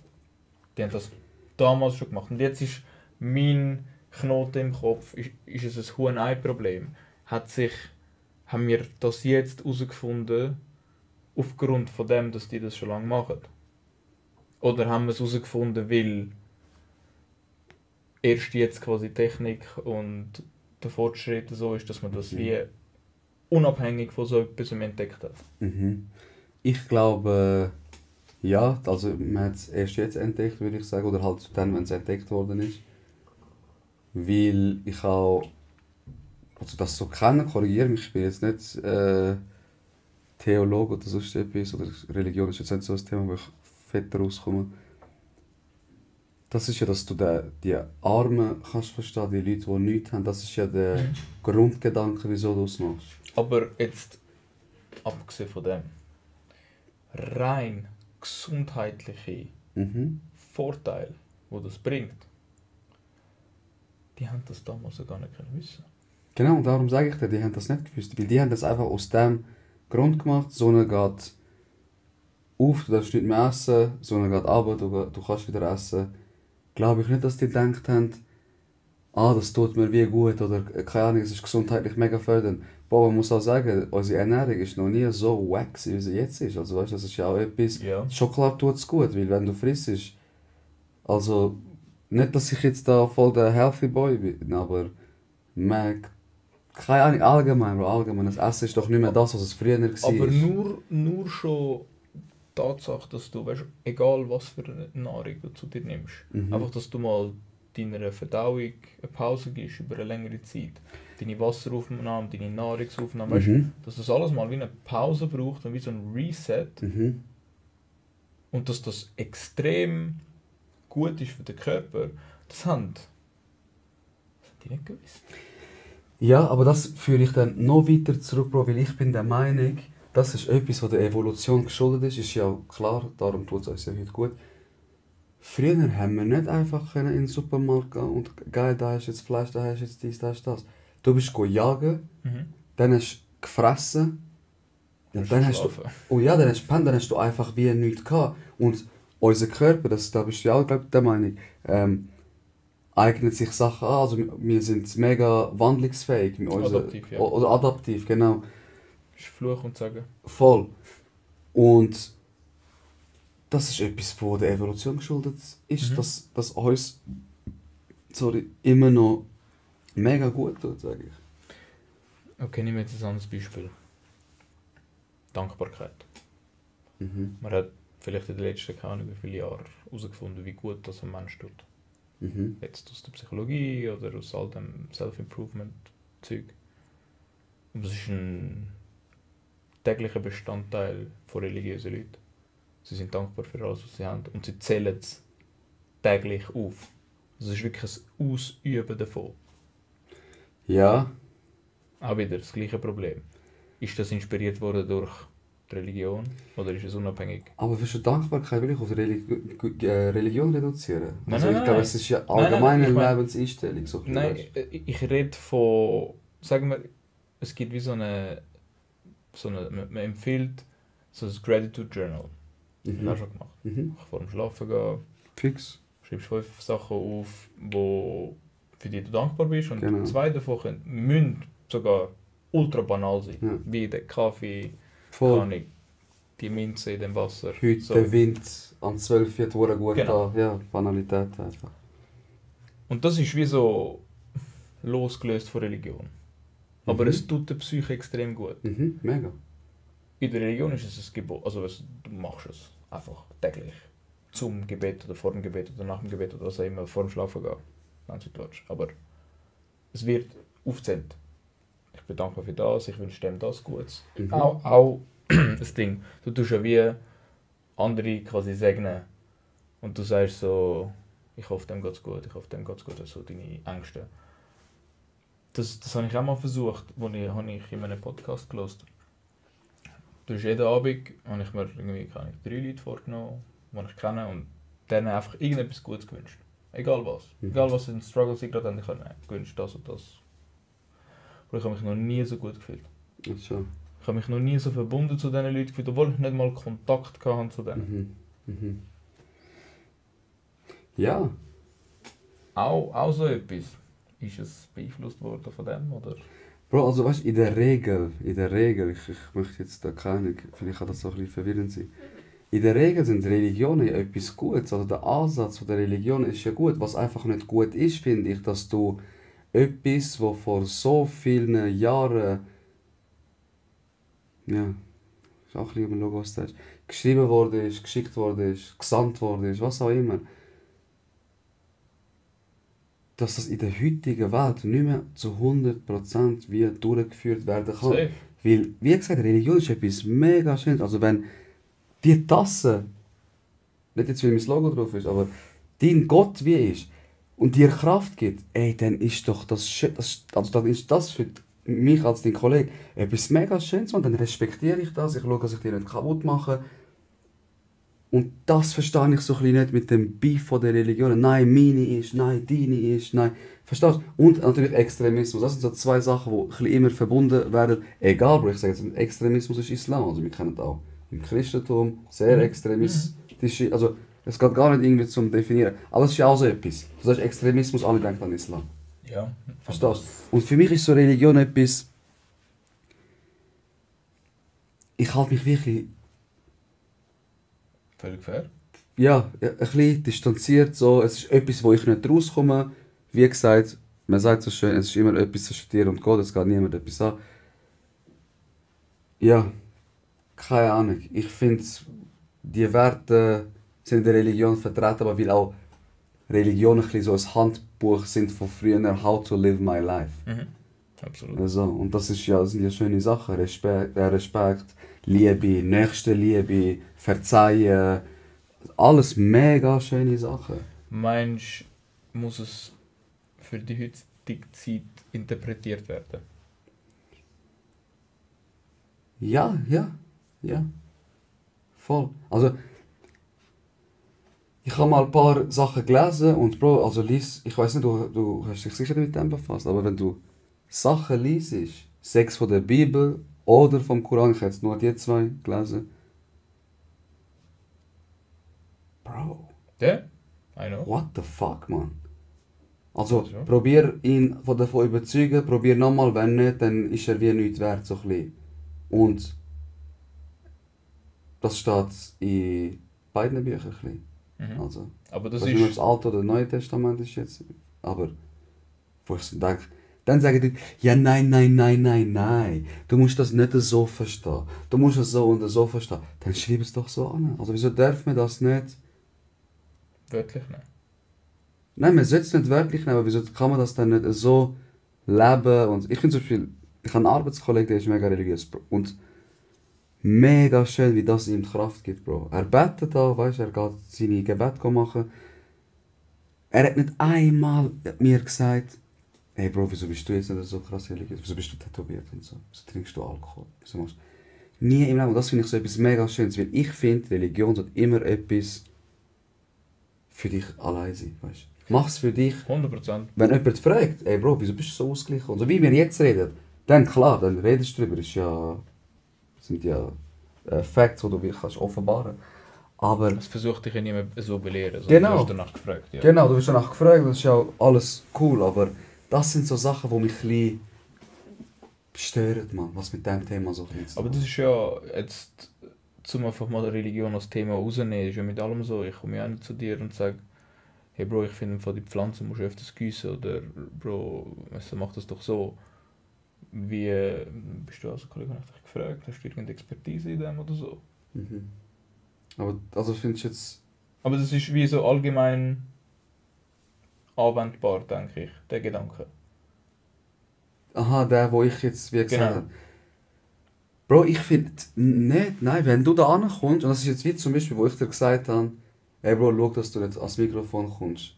Die haben das damals schon gemacht. Und jetzt ist mein Knoten im Kopf, ist es ein Huhn-Ei-Problem. Haben wir das jetzt herausgefunden, aufgrund von dem, dass die das schon lange machen? Oder haben wir es herausgefunden, weil erst jetzt quasi Technik und der Fortschritt so ist, dass man das wie unabhängig von so etwas entdeckt hat? Mhm. Ich glaube, ja, also man hat es erst jetzt entdeckt, würde ich sagen, oder halt dann, wenn es entdeckt worden ist. Weil ich auch, also das so kennen, korrigiere mich, ich bin jetzt nicht Theologe oder sonst etwas, oder Religion ist jetzt nicht so ein Thema, wo ich fett rauskomme. Das ist ja, dass du die Armen kannst verstehen, die Leute, die nichts haben, das ist ja der Grundgedanke, wieso du es machst. Aber jetzt, abgesehen von dem, rein gesundheitliche Vorteile, die das bringt, die haben das damals gar nicht wissen. Genau, und darum sage ich dir, die haben das nicht gewusst. Weil die haben das einfach aus dem Grund gemacht, die Sonne geht auf, du darfst nicht mehr essen, die Sonne geht runter, du kannst wieder essen. Glaube ich nicht, dass die gedacht haben, das tut mir wie gut oder keine Ahnung, es ist gesundheitlich mega fördernd. Boah, man muss auch sagen, unsere Ernährung ist noch nie so wack, wie sie jetzt ist. Also weißt, das ist ja auch etwas, Schokolade tut es gut, weil wenn du frisst, also nicht, dass ich jetzt da voll der Healthy Boy bin, aber keine Ahnung, allgemein, das Essen ist doch nicht mehr das, was es früher war. Aber nur schon die Tatsache, dass du, weißt, egal was für eine Nahrung du zu dir nimmst, einfach, dass du mal deiner Verdauung eine Pause gibst über eine längere Zeit, deine Wasseraufnahme, deine Nahrungsaufnahme, weißt, dass das alles mal wie eine Pause braucht und wie so ein Reset, und dass das extrem gut ist für den Körper, das haben die nicht gewusst. Ja, aber das führe ich dann noch weiter zurück, Bro, weil ich bin der Meinung, das ist etwas, was der Evolution geschuldet ist ja auch klar, darum tut es uns ja heute gut. Früher haben wir nicht einfach in den Supermarkt gehen und geil, da hast du jetzt Fleisch, da hast du jetzt dies, da hast du das. Du bist jagen, dann hast du gefressen, dann hast du gepennt, dann hast du einfach wie nichts gehabt. Und unser Körper, da bist du ja auch, glaube ich, der Meinung, eignet sich Sachen an, also wir sind mega wandlungsfähig. Adaptiv, ja. Oder adaptiv, genau. Das ist Fluch und Sagen. Voll. Und das ist etwas, wo der Evolution geschuldet ist, dass uns immer noch mega gut tut, sage ich. Okay, nehmen wir jetzt ein anderes Beispiel. Dankbarkeit. Man hat vielleicht in den letzten, keine Ahnung, wie viele Jahre herausgefunden, wie gut das ein Mensch tut. Jetzt aus der Psychologie oder aus all dem Self-Improvement-Zeug. Und das ist ein täglicher Bestandteil von religiösen Leuten. Sie sind dankbar für alles, was sie haben, und sie zählen es täglich auf. Das ist wirklich ein Ausüben davon. Ja. Auch wieder das gleiche Problem. Ist das inspiriert worden durch die Religion oder ist es unabhängig? Aber willst du Dankbarkeit wirklich auf Religion reduzieren? Nein, also ich glaube, es ist ja allgemeine Lebenseinstellung. So nein, ich rede von, sagen wir, es gibt wie man empfiehlt so ein Gratitude Journal. Das habe ich schon gemacht. Vor dem Schlafen gehen. Fix. Schreibst 5 Sachen auf, für die du dankbar bist, und 2 davon müssen sogar ultra banal sein. Ja. Wie der Kaffee, die Minze in dem Wasser. Heute so. Der Wind am 12 wird gut da. Ja, Banalität einfach. Und das ist wie so losgelöst von Religion. Aber es tut der Psyche extrem gut. Mega. In der Religion ist es ein Gebot, also du machst es einfach täglich. zum Gebet oder vor dem Gebet oder nach dem Gebet oder was auch immer, vor dem Schlafen gehen, ganz Deutsch. Aber es wird aufgezählt. Ich bedanke mich für das, ich wünsche dem das Gutes. Auch das Ding, du tust ja wie andere quasi segnen und du sagst so, ich hoffe dem geht's gut, ich hoffe dem geht's gut, also deine Ängste. Das habe ich auch mal versucht, habe ich in einem Podcast gehört. Du hast jeden Abend, habe ich mir irgendwie 3 Leute vorgenommen, die ich kenne und denen einfach irgendetwas Gutes gewünscht. Egal was. Egal was in Struggle sie gerade haben, ich habe gewünscht das und das. Aber ich habe mich noch nie so gut gefühlt. Also. Ich habe mich noch nie so verbunden zu diesen Leuten gefühlt, obwohl ich nicht mal Kontakt hatte zu denen. Ja. Auch so etwas. Ist es beeinflusst worden von dem, oder? Bro, also weißt du, in der Regel, ich möchte jetzt da keine, vielleicht kann das so ein bisschen verwirrend sein. In der Regel sind Religionen ja etwas Gutes, also der Ansatz der Religion ist ja gut. Was einfach nicht gut ist, finde ich, dass du etwas, was vor so vielen Jahren, ja, ist auch ein bisschen Logo, was du sagst, geschrieben worden ist, geschickt worden ist, gesandt worden ist, was auch immer, dass das in der heutigen Welt nicht mehr zu 100% wie durchgeführt werden kann. Safe. Weil, wie gesagt, Religion ist etwas mega Schönes. Also wenn die Tasse, nicht jetzt weil mein Logo drauf ist, aber dein Gott wie ist und dir Kraft gibt, ey, dann ist doch das also dann ist das für mich als dein Kollege etwas mega Schönes und dann respektiere ich das, ich schaue, dass ich dir nicht kaputt mache. Und das verstehe ich so ein bisschen nicht mit dem Beef von der Religionen. Nein, meine ist, nein, deine ist, nein. Verstehst du? Und natürlich Extremismus. Das sind so zwei Sachen, die ein bisschen immer verbunden werden. Egal, Bro, ich sage jetzt, Extremismus ist Islam. Also wir kennen auch im Christentum sehr extremistische, also es geht gar nicht irgendwie zum Definieren. Aber es ist ja auch so etwas. Du sagst Extremismus, alle denken an Islam. Ja. Verstehst du? Und für mich ist so Religion etwas, ich halte mich wirklich, Völlig fair. ja, ein bisschen distanziert, so. Es ist etwas, wo ich nicht rauskomme. Wie gesagt, man sagt so schön, es ist immer etwas zwischen dir und Gott, es geht niemand etwas an. Ja, keine Ahnung. Ich finde, die Werte sind in der Religion vertreten, aber weil auch Religionen ein bisschen so ein Handbuch sind von früher, how to live my life. Absolut. Also, und das sind ja schöne Sachen. Respekt, Liebe, Nächstenliebe, Verzeihen. Alles mega schöne Sachen. Meinst du, muss es für die heutige Zeit interpretiert werden? Ja. Voll. Also, ich habe mal ein paar Sachen gelesen und Bro, also lies, ich weiß nicht, du hast dich sicher mit dem befasst, aber wenn du Sachen liest, sechs von der Bibel oder vom Koran, ich habe jetzt nur die zwei gelesen. Bro. Ja, I know. What the fuck, man? Also, Ja. probier ihn davon überzeugen, probier nochmal, wenn nicht, dann ist er wie nichts wert, so ein bisschen. Und das steht in beiden Büchern ein bisschen. Also, Aber das ich weiß nicht, ob ist... das Alte oder Neue Testament ist jetzt, aber wo ich so denke, dann sagen die, ja nein, du musst das nicht so verstehen, du musst es so und so verstehen, dann schreib es doch so an. Also wieso darf man das nicht? Wörtlich nein. Nein, man sollte es nicht wörtlich nehmen, aber wieso kann man das dann nicht so leben? Und ich finde zum Beispiel, ich habe einen Arbeitskollegen, der ist mega religiös, Bro. Und mega schön, wie das ihm Kraft gibt, Bro. Er betet da, weißt, er geht seine Gebete machen. Er hat nicht einmal mir gesagt, hey Bro, wieso bist du jetzt nicht so krass religiös? Wieso bist du tätowiert und so? Wieso trinkst du Alkohol? Wieso machst du... Nie im Leben. Und das finde ich so etwas mega Schönes, weil ich finde, Religion sollte immer etwas für dich allein sein, weißt. Mach's für dich. 100%. Wenn jemand fragt, ey Bro, wieso bist du so ausgeglichen? Und so wie wir jetzt reden, dann klar, dann redest du drüber. Das sind ja Facts, die du wirklich kannst offenbaren. Aber Das versucht dich ja niemand so belehren. So. Genau. Du hast danach gefragt. Ja. genau, du bist danach gefragt, das ist ja alles cool, aber das sind so Sachen, die mich ein bisschen stören, man, was mit diesem Thema so ein bisschen Aber das ist ja jetzt, zum einfach mal Religion als Thema rausnehmen, ist ja mit allem so. Ich komme ja auch nicht zu dir und sage, hey Bro, ich finde von die Pflanzen musst du öfters gießen oder Bro, mach das doch so. Wie bist du als Kollege, habe ich dich gefragt, hast du irgendeine Expertise in dem oder so? Mhm. Aber also findest du jetzt... Aber das ist wie so allgemein anwendbar, denke ich, der Gedanke. Aha, der, wo ich jetzt wie gesagt Genau. habe. Bro, ich finde nicht, nein, wenn du da ankommst, und das ist jetzt wie zum Beispiel, wo ich dir gesagt habe, ey Bro, schau, dass du nicht ans Mikrofon kommst,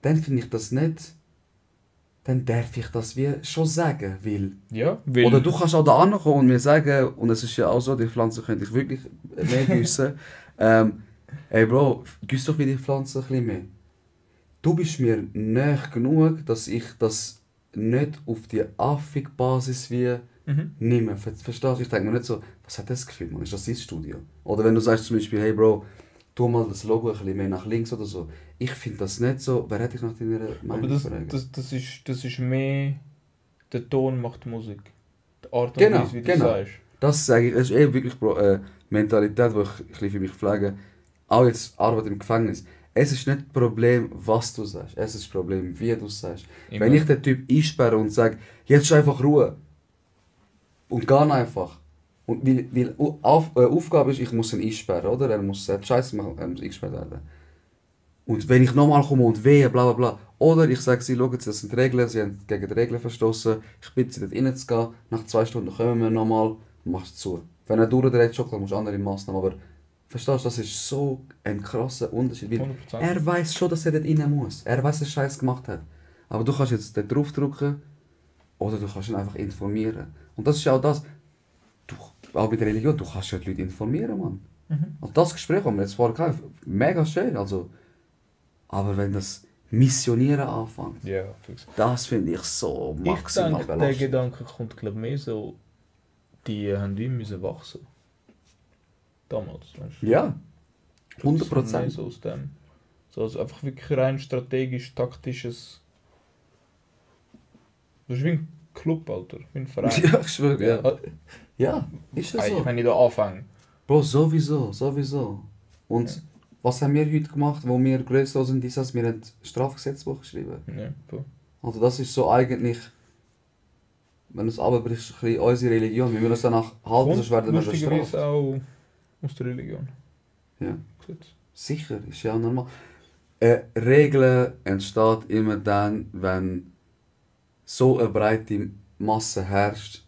dann finde ich das nicht, dann darf ich das wie schon sagen, weil... Ja, weil... Oder du kannst auch da ankommen und mir sagen, und es ist ja auch so, die Pflanze könnte ich wirklich mehr gießen. Ey Bro, gieß doch wie die Pflanze ein bisschen mehr. Du bist mir näher genug, dass ich das nicht auf die affige Basis wie nehme. Verstehst du? Ich denke mir nicht so, was hat das Gefühl, man? Ist das sein Studio? Oder wenn du sagst zum Beispiel, hey Bro, tu mal das Logo ein bisschen mehr nach links oder so. Ich finde das nicht so, wer hätte ich nach deiner Meinung Aber fragen? das ist mehr... Der Ton macht die Musik. Die Art und Genau, Weise, wie du genau. sagst. Das sage ich, das ist wirklich Mentalität, die ich ein bisschen für mich pflege. Auch jetzt Arbeit im Gefängnis. Es ist nicht das Problem, was du sagst. Es ist das Problem, wie du es sagst. Immer. Wenn ich den Typ einsperre und sage, jetzt ist einfach Ruhe. Und gar einfach. Und weil Aufgabe ist, ich muss ihn einsperren, oder? Er muss Scheiße machen, er muss eingesperrt werden. Und wenn ich nochmal komme und wehe, bla bla bla. Oder ich sage sie, schauen Sie, das sind Regeln, sie haben gegen die Regeln verstoßen. Ich bitte sie, dort reinzugehen. Nach 2 Stunden kommen wir nochmal und machst es zu. Wenn er durchdreht, schon, dann musst du andere Massnahmen. Aber verstehst du, das ist so ein krasser Unterschied. Weil 100%. er weiß schon, dass er dort rein muss. Er weiß, dass er Scheiß gemacht hat. Aber du kannst jetzt dort draufdrücken oder du kannst ihn einfach informieren. Und das ist auch das. Auch bei der Religion, du kannst ja die Leute informieren, Mann. Und das Gespräch, das wir jetzt vorher hatten, mega schön. Also, aber wenn das Missionieren anfängt, Ja, fix. das finde ich so Ich maximal denke, der belastend. Gedanke kommt glaub mehr so, die haben wie müssen wachsen. Damals, weißt du? Ja, Ich glaub, das kommt 100%. mehr so aus dem. So, also einfach wirklich rein strategisch, taktisches. Das ist wie ein Club, Alter, wie ein Verein. Ja, ich schwöre, ja. Ah, Ja, ist das so. Wenn ich da anfange. Bro, sowieso. Und Ja. was haben wir heute gemacht, wo wir größer sind, ist, dass wir ein Strafgesetzbuch geschrieben. Ja, voll. Also das ist so eigentlich, wenn du es runterbrichst, ein bisschen unsere Religion. Wir müssen es danach halten, sonst werden wir lustigerweise bestraft. auch aus der Religion. Ja. Gesetz. Sicher, ist ja normal. Regeln entsteht immer dann, wenn so eine breite Masse herrscht,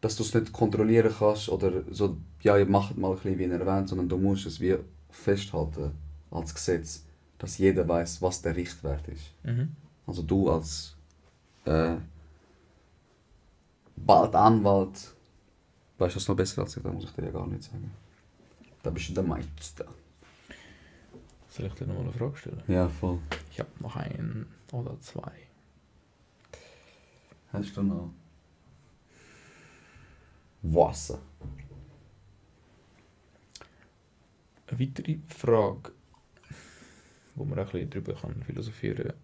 dass du es nicht kontrollieren kannst oder so, ja, ihr macht mal ein bisschen wie erwähnt, sondern du musst es wie festhalten als Gesetz, dass jeder weiß, was der Richtwert ist. Also du als bald Anwalt weißt das noch besser als ich, da muss ich dir ja gar nicht sagen. Da bist du der Meister. Soll ich dir noch mal eine Frage stellen? Ja, voll. Ich habe noch einen oder zwei. Hast du noch Wasser? Eine weitere Frage, wo man auch ein bisschen darüber kann philosophieren kann,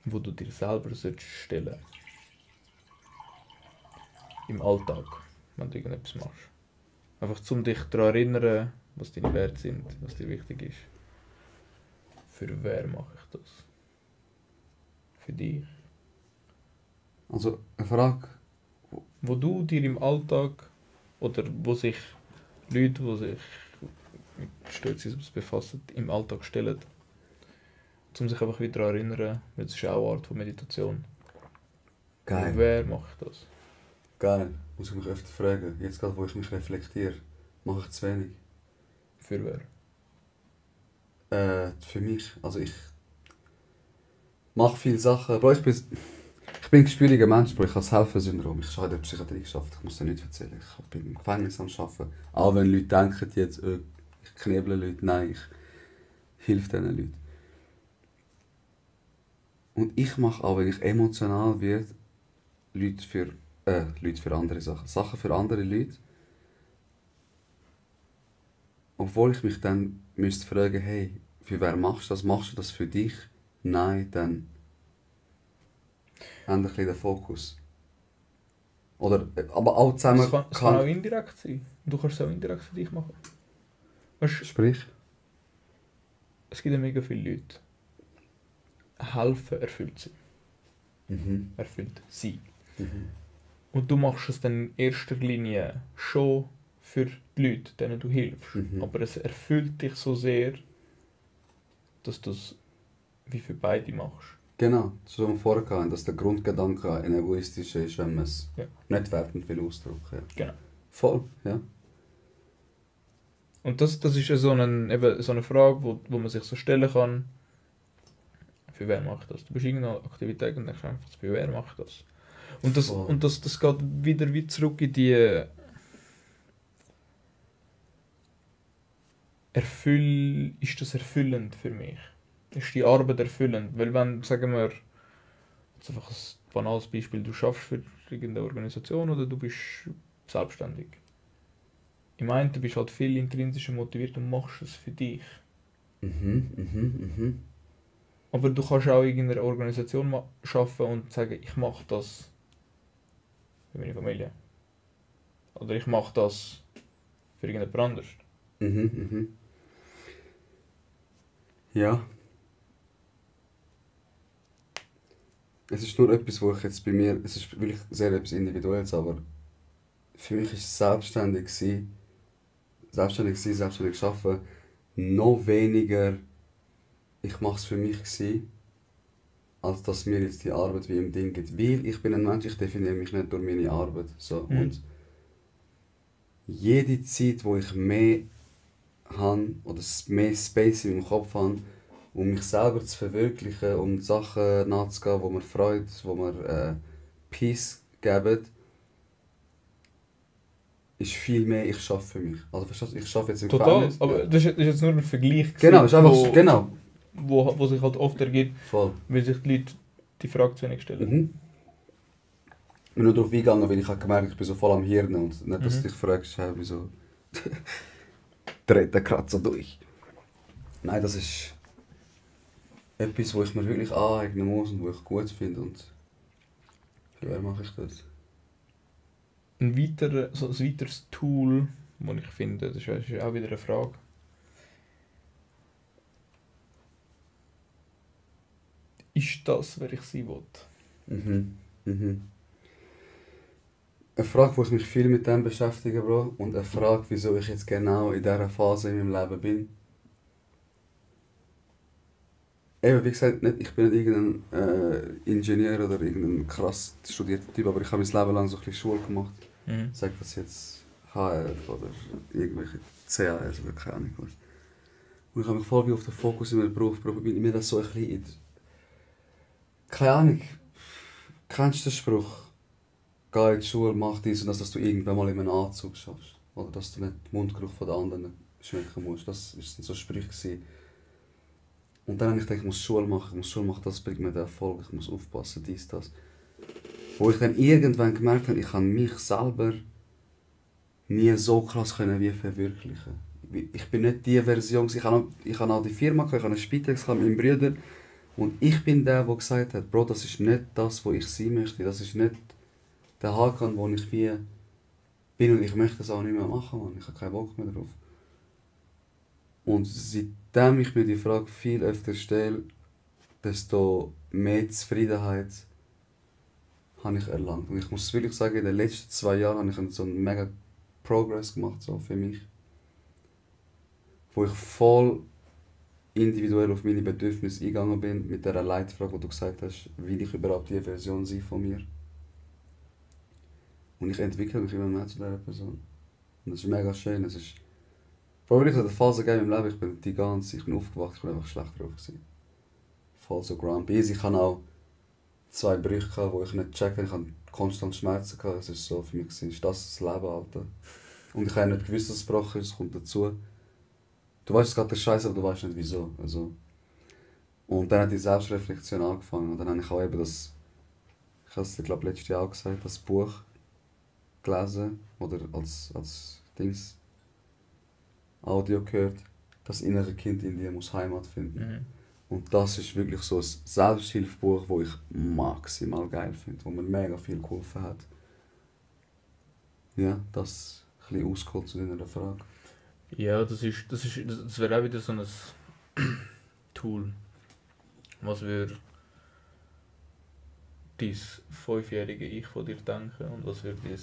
wo du dir selber stellen solltest. Im Alltag, wenn du irgendetwas machst. Einfach um dich daran erinnern, was deine Werte sind, was dir wichtig ist. Für wer mache ich das? Für dich. Also eine Frage. Wo du dir im Alltag oder wo sich Leute, die sich mit Stoizismus befassen, im Alltag stellen, um sich einfach wieder daran erinnern, weil es ist auch eine Art von Meditation. Geil. Für wer mache ich das? Geil. Muss ich mich öfter fragen. Jetzt gerade, wo ich mich reflektiere, mache ich zu wenig. Für wer? Für mich. Also ich mache viele Sachen. Bro, ich bin ein gespüriger Mensch, Bro. Ich habe das Helfersyndrom. Ich habe in der Psychiatrie geschafft. Ich muss dir nicht erzählen. Ich bin im Gefängnis am Arbeiten. Auch wenn Leute denken jetzt, ich kneble Leute. Nein, ich helfe diesen Leuten. Und ich mache auch, wenn ich emotional werde, Leute für andere Sachen. Sachen für andere Leute. Obwohl ich mich dann müsste fragen, hey, für wer machst du das? Machst du das für dich? Nein, dann haben wir ein bisschen den Fokus. Oder, aber auch zusammen Es kann auch indirekt sein. Du kannst es auch indirekt für dich machen. Weißt, Sprich? es gibt ja mega viele Leute. Helfen erfüllt sie. Erfüllt sie. Und du machst es dann in erster Linie schon für die Leute, denen du hilfst. Aber es erfüllt dich so sehr, dass du es wie für beide machst. Genau, das haben wir vorher gehabt, dass der Grundgedanke ein egoistischer ist, wenn man es nicht wertend will ausdrücken. Ja. Genau. Voll, ja. Und das ist ja so eine Frage, wo man sich so stellen kann, für wer macht das? Du bist in irgendeiner Aktivität und denkst einfach, für wer macht das? Und das geht wieder wie zurück in die ist das erfüllend für mich? Ist die Arbeit erfüllend? Weil wenn, sagen wir, jetzt einfach ein banales Beispiel, du schaffst für irgendeine Organisation oder du bist selbstständig. Im einen bist du halt viel intrinsischer motiviert und machst es für dich. Aber du kannst auch in einer Organisation arbeiten und sagen, ich mache das für meine Familie. Oder ich mache das für irgendjemand anderes. Ja. Es ist nur etwas, wo ich jetzt bei mir, es ist wirklich sehr etwas Individuelles, aber für mich ist selbstständig arbeiten, noch weniger ich mache es für mich gewesen, als dass mir jetzt die Arbeit wie im Ding geht. Weil ich bin ein Mensch, ich definiere mich nicht durch meine Arbeit. So. Und jede Zeit, wo ich mehr habe oder mehr Space in meinem Kopf habe, um mich selber zu verwirklichen, um Sachen nachzugehen, die mir Freude, die mir Peace geben, ist viel mehr, ich arbeite für mich. Also verstehst du, ich arbeite jetzt im Gefängnis. Total, aber das ist jetzt nur ein Vergleich. Genau, ist einfach so, genau. Wo sich halt oft ergibt, voll, weil sich die Leute die Frage zu wenig stellen. Ich bin nur darauf eingegangen, weil ich habe gemerkt, ich bin so voll am Hirn und nicht, dass du dich fragst, hey, wieso dreht der gerade so durch. Nein, das ist etwas, wo ich mir wirklich aneignen muss und wo ich gut finde und für wer mache ich das? Ein weiteres Tool, das ich finde, das ist auch wieder eine Frage. Ist das, wer ich sein will? Eine Frage, wo ich mich viel mit dem beschäftige, Bro, und eine Frage, wieso ich jetzt genau in dieser Phase in meinem Leben bin. Eben, wie gesagt, ich bin nicht irgendein Ingenieur oder irgendein krass studierter Typ, aber ich habe mein Leben lang so ein bisschen Schule gemacht. Sag das jetzt HF oder irgendwelche CAS oder keine Ahnung was. Und ich habe mich voll wie auf den Fokus in meinem Beruf gebracht, weil mir das so ein bisschen keine Ahnung, kennst du den Spruch? Geh in die Schule, mach dies und das, dass du irgendwann mal in einem Anzug schaffst. Oder dass du nicht den Mundgeruch von den anderen schmecken musst. Das waren so Sprüche. Und dann habe ich gedacht, ich muss Schule machen, das bringt mir den Erfolg, ich muss aufpassen, dies, das. Wo ich dann irgendwann gemerkt habe, ich kann mich selber nie so krass wie verwirklichen. Ich bin nicht die Version, ich habe auch die Firma, ich habe eine Spitex, ich habe meinen Bruder. Und ich bin der gesagt hat, Bro, das ist nicht das, wo ich sein möchte. Das ist nicht der Haken, wo ich wie bin und ich möchte das auch nicht mehr machen, Mann. Ich habe keinen Bock mehr drauf. Und seitdem ich mir die Frage viel öfter stelle, desto mehr Zufriedenheit habe ich erlangt. Und ich muss wirklich sagen, in den letzten 2 Jahren habe ich so einen mega Progress gemacht, so für mich. Wo ich voll individuell auf meine Bedürfnisse eingegangen bin, mit dieser Leitfrage, wo du gesagt hast, will ich überhaupt die Version sein von mir? Und ich entwickle mich immer mehr zu dieser Person. Und das ist mega schön. Es ist wirklich eine Phase gegeben im Leben, ich bin aufgewacht, ich bin einfach schlecht drauf gewesen. Voll so grumpy. Ich hatte auch 2 Brüche, wo ich nicht checken, ich hatte konstant Schmerzen. Es ist so, für mich ist das Leben, Alter. Und ich habe nicht gewusst, dass es gebrochen ist, es kommt dazu. Du weißt, es geht der Scheiß, aber du weißt nicht wieso. Also. Und dann hat die Selbstreflexion angefangen. Und dann habe ich auch eben ich habe es glaube letztes Jahr auch gesagt, das Buch gelesen oder als Audio gehört. Das innere Kind in dir muss Heimat finden. Und das ist wirklich so ein Selbsthilfebuch, das ich maximal geil finde, wo mir mega viel geholfen hat. Ja, das ein bisschen ausgeholt zu deiner Frage. Ja, das wäre auch wieder so ein Tool. Was würde dein 5-jährige Ich von dir denken und was würde dein,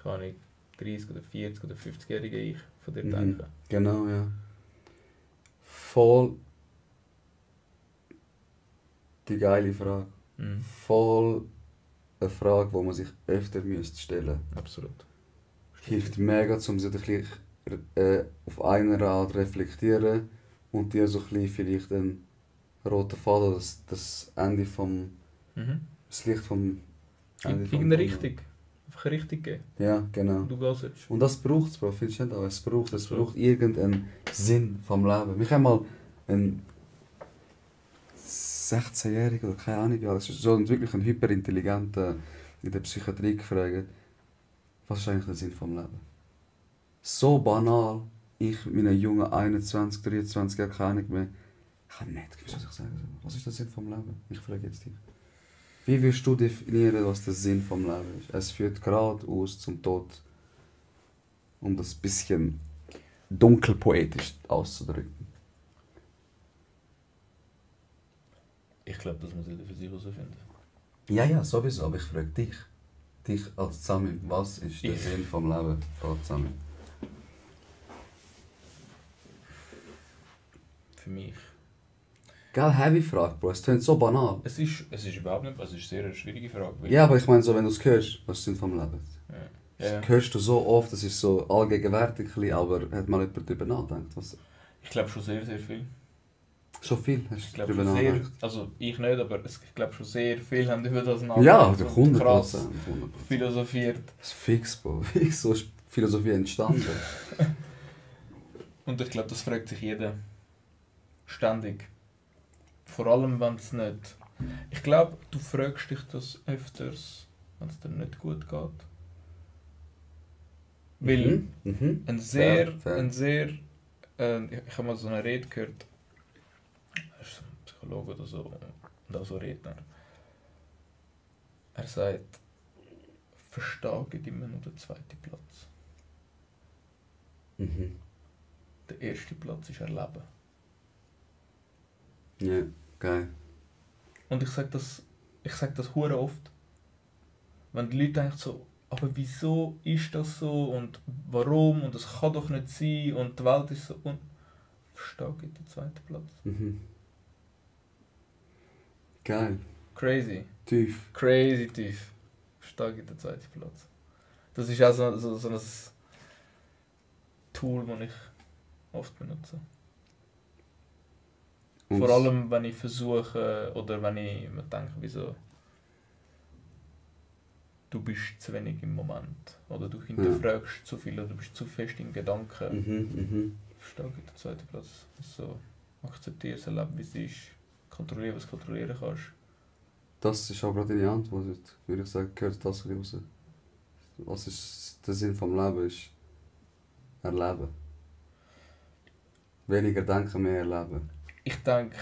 keine Ahnung, 30 oder 40 oder 50-jährige Ich von dir denken. Genau, ja. Voll die geile Frage. Voll eine Frage, die man sich öfter müsste stellen. Absolut. Hilft mega, um sich ein bisschen auf einer Art reflektieren und dir so ein bisschen vielleicht einen roten Faden, das Ende vom... das Licht vom Ende vom Irgendeine Richtung. Einfach eine Richtung geben. Ja, genau. Du gehst. Und das braucht es, Bro, findest du nicht auch? Es braucht irgendeinen Sinn vom Leben. Mich einmal ein 16-Jähriger oder keine Ahnung, ja, so wirklich ein hyperintelligenter in der Psychiatrie gefragt, was ist eigentlich der Sinn vom Leben? So banal, ich mit meinen jungen 21, 23 Jahren keine Ahnung mehr, ich habe nicht gewusst, was ich sagen soll. Was ist der Sinn vom Leben? Ich frage jetzt dich. Wie würdest du definieren, was der Sinn vom Leben ist? Es führt geradeaus zum Tod, um das bisschen dunkelpoetisch auszudrücken. Ich glaube, das muss jeder für sich herausfinden. Ja, sowieso, aber ich frage dich. Dich als Zami, was ist der Sinn vom Leben, Frau Zami? Für mich. Geil, heavy Frage, Bro. Es klingt so banal. Es ist überhaupt nicht, es ist eine sehr schwierige Frage. Ja, aber ich meine so, wenn du es hörst, was ist der Sinn vom Leben? Ja. Das hörst du so oft, das ist so allgegenwärtig, aber hat mal jemand darüber nachgedacht? Was? Ich glaube schon sehr, sehr viel. Schon viel hast Ich du glaube darüber schon sehr, nachgedacht? also ich nicht, aber ich glaube schon sehr viel haben über das nachgedacht. Ja, und 100%. krass 100%. philosophiert. Das ist fix, Bro. Fix, so ist Philosophie entstanden. Und ich glaube, das fragt sich jeder. Ständig. Vor allem, wenn es nicht... Ich glaube, du fragst dich das öfters, wenn es dir nicht gut geht. Weil ein sehr... ich habe mal so eine Rede gehört, er ist so ein Psychologe oder so, und auch so Redner. Er sagt, Verstehen gibt immer nur den zweiten Platz. Der erste Platz ist Erleben. Ja, geil. Und ich sage das hure oft. Wenn die Leute denken so, aber wieso ist das so und warum und das kann doch nicht sein und die Welt ist so und Verstehen gibt den zweiten Platz. Geil. Crazy. Tief. Crazy tief. Verstehen gibt den zweiten Platz. Das ist auch so ein Tool, das ich oft benutze. Und vor allem, wenn ich versuche, oder wenn ich mir denke, wieso du bist zu wenig im Moment. Oder du hinterfragst zu viel, oder du bist zu fest in Gedanken. Verstehe ich den zweiten Platz. So, akzeptiere das Leben, wie es ist. Kontrolliere, was du kontrollieren kannst. Das ist auch gerade deine Antwort, würde ich sagen, gehört das raus. Was ist der Sinn vom Leben? Ist erleben. Weniger denken, mehr erleben. Ich denke,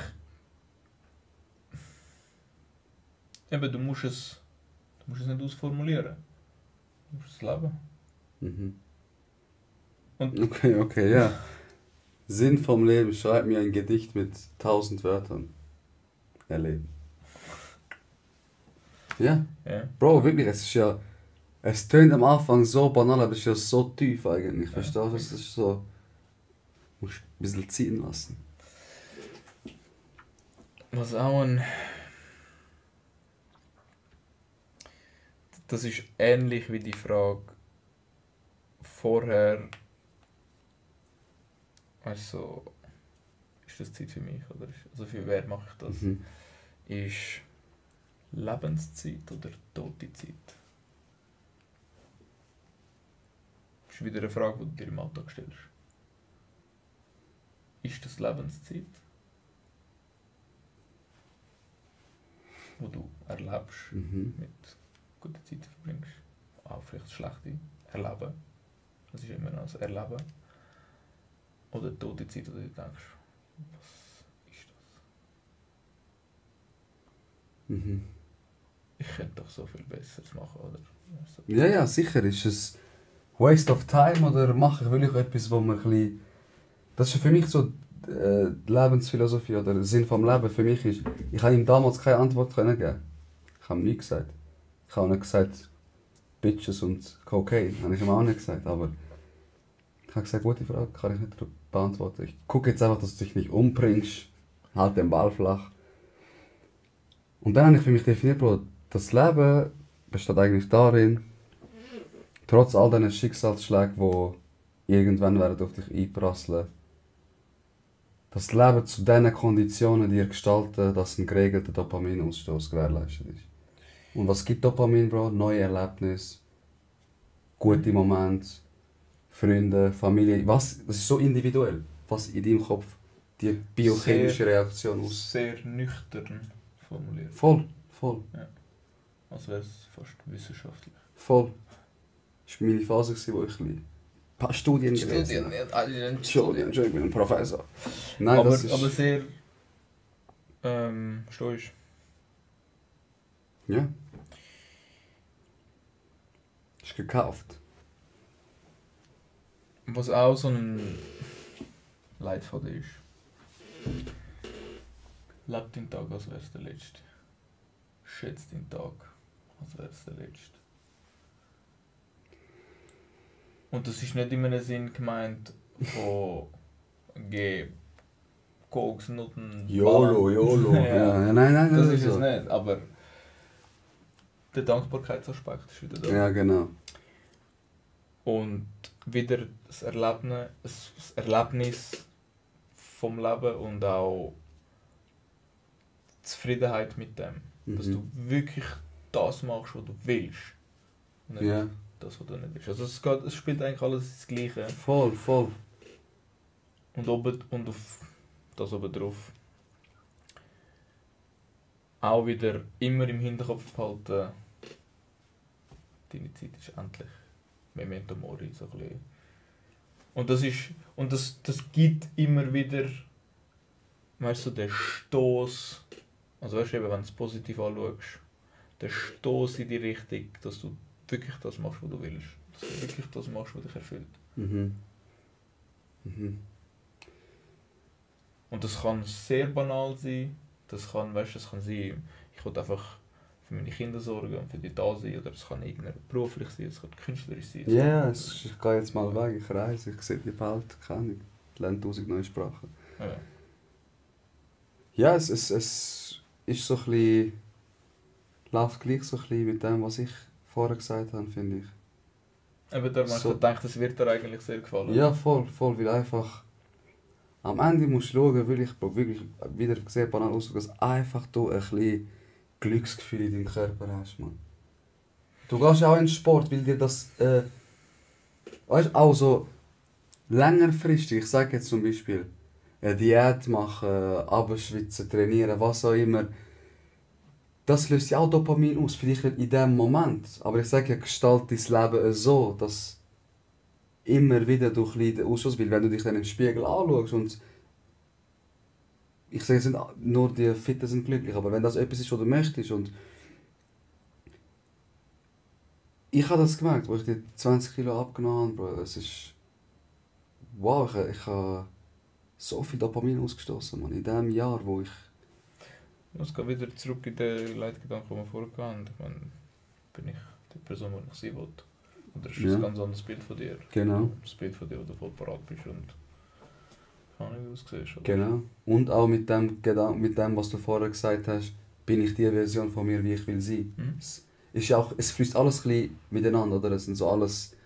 eben, du musst es nicht ausformulieren. Du musst es leben. Und Okay, ja. Sinn vom Leben, schreib mir ein Gedicht mit 1000 Wörtern. Erleben. Ja. Bro, wirklich, es tönt am Anfang so banal, aber es ist ja so tief eigentlich. Verstehst du? Es ist so, musst ein bisschen ziehen lassen. Was auch das ist ähnlich wie die Frage vorher, also ist das Zeit für mich oder also für wer mache ich das? Ist Lebenszeit oder tote Zeit? Das ist wieder eine Frage, die du dir im Alltag stellst. Ist das Lebenszeit, wo du erlebst, mit guten Zeit verbringst, auch vielleicht schlechte Erleben, das ist immer noch das Erleben, oder tote Zeit, wo du denkst, was ist das? Ich könnte doch so viel Besseres machen, oder? Ja, sicher. Ist es Waste of Time oder mache ich wirklich etwas, wo man ein bisschen... Das ist für mich so die Lebensphilosophie oder der Sinn vom Leben für mich ist, ich habe ihm damals keine Antwort geben. Ich habe ihm nichts gesagt. Ich habe nicht gesagt, Bitches und Cocaine. Habe ich ihm auch nicht gesagt, aber ich habe gesagt, gute Frage, kann ich nicht beantworten. Ich gucke jetzt einfach, dass du dich nicht umbringst, halt den Ball flach. Und dann habe ich für mich definiert, Bro, das Leben besteht eigentlich darin, trotz all diesen Schicksalsschlägen, die irgendwann werden auf dich einprasseln, das Leben zu diesen Konditionen dir gestalten, dass ein geregelter Dopaminausstoß gewährleistet ist. Und was gibt Dopamin, Bro? Neue Erlebnisse, gute Momente, Freunde, Familie. Das ist so individuell, was in deinem Kopf die biochemische Reaktion aus. Sehr nüchtern formuliert. Voll. Ja. Als wäre es fast wissenschaftlich. Voll. Das war meine Phase, wo ich ein paar Studien gelesen habe. Entschuldigung, ich bin ein Professor. Nein, aber, das ist... aber sehr stoisch. Ja. Ist gekauft. Was auch so ein Leitfaden ist. Lebt den Tag, als wäre es der letzte. Schätzt den Tag, als wäre es der letzte. Und das ist nicht in einem Sinn gemeint von Koks, Nutten, YOLO. Ja, nein, das ist es so. nicht, aber der Dankbarkeitsaspekt ist wieder da. Ja, genau. Und wieder das Erlebnis vom Leben und auch Zufriedenheit mit dem. Dass du wirklich das machst, was du willst. Und nicht Ja. das, was du nicht willst. Also es spielt eigentlich alles das Gleiche. Voll. Und auf das oben drauf auch wieder immer im Hinterkopf behalten, deine Zeit ist endlich. Memento Mori, so ein bisschen. Und das gibt immer wieder, weißt du, den Stoß, also weißt du eben, wenn du es positiv anschaust, den Stoß in die Richtung, dass du wirklich das machst, was du willst. Dass du wirklich das machst, was dich erfüllt. Und das kann sehr banal sein, das kann sein, ich will einfach für meine Kinder sorgen und für die da sein, oder es kann irgendwie beruflich sein, es kann künstlerisch sein. Ja, ich gehe jetzt mal weg, ich reise, ich sehe die Welt, keine ich lerne 1000 neue Sprachen. Ja. Ja, es ist so ein bisschen, läuft gleich so ein bisschen mit dem, was ich vorher gesagt habe, finde ich. Eben darum habe ich gedacht, das wird dir eigentlich sehr gefallen. Ja, voll, weil einfach am Ende musst du schauen, wirklich wieder sehr banal aus, dass einfach du ein bisschen Glücksgefühl in deinem Körper hast, man. Du gehst auch in den Sport, weil dir das, weißt, auch so längerfristig, ich sage jetzt zum Beispiel, eine Diät machen, abschwitzen, trainieren, was auch immer, das löst ja auch Dopamin aus, vielleicht nicht in dem Moment, aber ich sage ja, gestalte dein Leben so, dass immer wieder du ein bisschen den Ausschuss, weil wenn du dich dann im Spiegel anschaust und ich sage jetzt nicht, nur die Fitten sind glücklich, aber wenn das etwas ist, was du möchtest und ich habe das gemerkt, wo ich die 20 Kilo abgenommen habe, Bro, es ist wow, ich habe so viel Dopamin ausgestoßen, man, in dem Jahr, wo ich... Es geht wieder zurück in den Leitgedanken, die wir vorher hatten. Ich meine, bin ich die Person, die ich sein will? Oder ist das ein ganz anderes Bild von dir? Genau. Das Bild von dir, wo du voll parat bist und keine Ahnung, wie du aussiehst. Oder? Genau. Und auch mit dem, was du vorher gesagt hast, bin ich die Version von mir, wie ich will sein. Es fließt alles ein bisschen miteinander, oder? Es sind so alles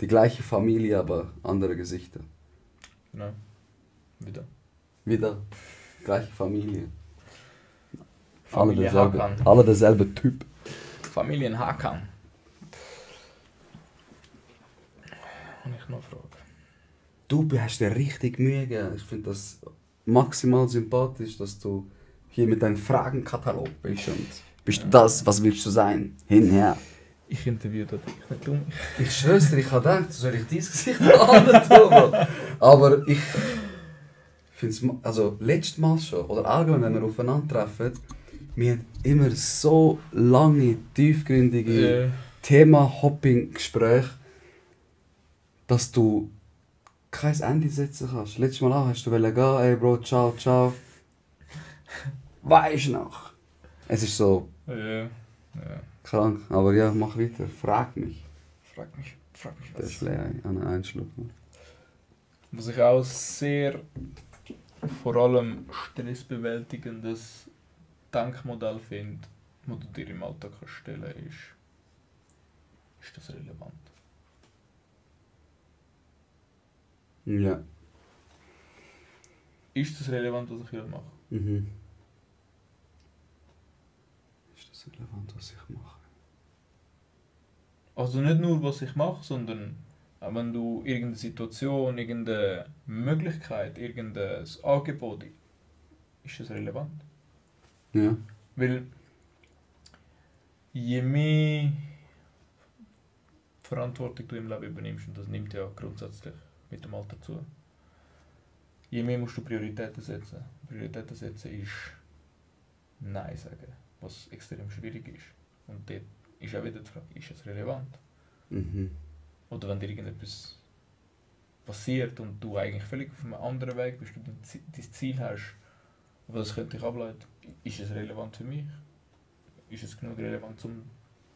die gleiche Familie, aber andere Gesichter. Genau. Wieder. Gleiche Familie. Familie Hakan. Alle derselbe Typ. Familien Hakan. Habe ich noch eine Frage? Du hast dir richtig Mühe gegeben. Ich finde das maximal sympathisch, dass du hier mit deinem Fragenkatalog bist und bist du das, was willst du sein? Hinher. Ich interviewe dich nicht dumm. Ich schwör's dir, ich habe gedacht, soll ich dein Gesicht an, aber ich finde es, also letztes Mal schon, oder allgemein, wenn wir aufeinandertreffen, wir haben immer so lange, tiefgründige Thema-Hopping-Gespräche, dass du kein Ende setzen kannst. Letztes Mal auch hast du gehen, ey Bro, ciao, ciao. Weisst noch? Es ist so... Ja. Krank. Aber ja, mach weiter. Frag mich. Frag mich Der was. ist leer an einen Einschluck. Was ich auch sehr, vor allem stressbewältigendes Denkmodell finde, das du dir im Alltag kannst stellen ist das relevant? Ja. Ist das relevant, was ich hier mache? Mhm. Ist das relevant, was ich mache? Also nicht nur, was ich mache, sondern auch wenn du irgendeine Situation, irgendeine Möglichkeit, irgendein Angebot, ist das relevant? Ja. Weil je mehr Verantwortung du im Leben übernimmst, und das nimmt ja grundsätzlich mit dem Alter zu, je mehr musst du Prioritäten setzen. Prioritäten setzen ist Nein sagen, was extrem schwierig ist. Und dort ist auch wieder die Frage, ist es relevant? Mhm. Oder wenn dir irgendetwas passiert und du eigentlich völlig auf einem anderen Weg bist, du dein Ziel hast, aber das könnte dich ableiten, ist es relevant für mich? Ist es genug relevant, um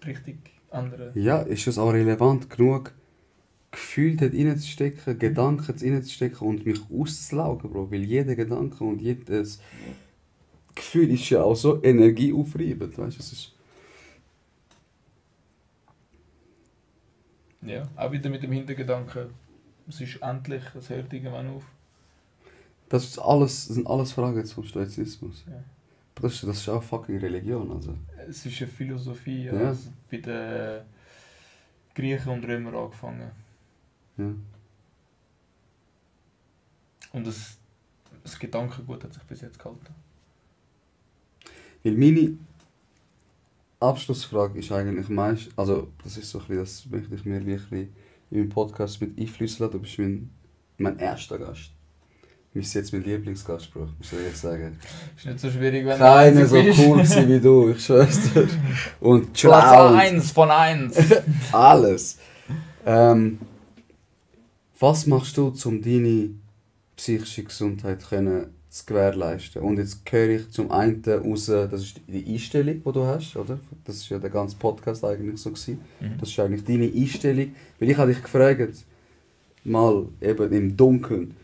richtig andere... Ja, ist es auch relevant genug, Gefühle dort reinzustecken, Gedanken reinzustecken und mich auszulaugen, Bro. Weil jeder Gedanke und jedes Gefühl ist ja auch so energieaufreibend, weißt du? Es ist Ja, auch wieder mit dem Hintergedanken, es ist endlich, es hört irgendwann auf. das sind alles Fragen zum Stoizismus. Ja. Das ist auch fucking Religion, also. Es ist eine Philosophie, Ja. also bei den Griechen und Römern angefangen. Ja. Und das Gedankengut hat sich bis jetzt gehalten. Weil meine Abschlussfrage ist eigentlich meist, also das ist so ein bisschen, das möchte ich mir wirklich in meinem Podcast mit einfließen lassen. Du bist mein erster Gast. Du bist jetzt mein Lieblingsgast, Bro, muss ich ehrlich sagen. Ist nicht so schwierig, wenn Keiner du so bist. cool gewesen wie du, ich schwör's dir. Und Platz schlau und 1 von 1. alles. Was machst du, um deine psychische Gesundheit zu gewährleisten? Und jetzt höre ich zum einen raus, das ist die Einstellung, die du hast, oder? Das ist ja der ganze Podcast eigentlich so gewesen. Das ist eigentlich deine Einstellung. Weil ich habe dich gefragt, mal eben im Dunkeln,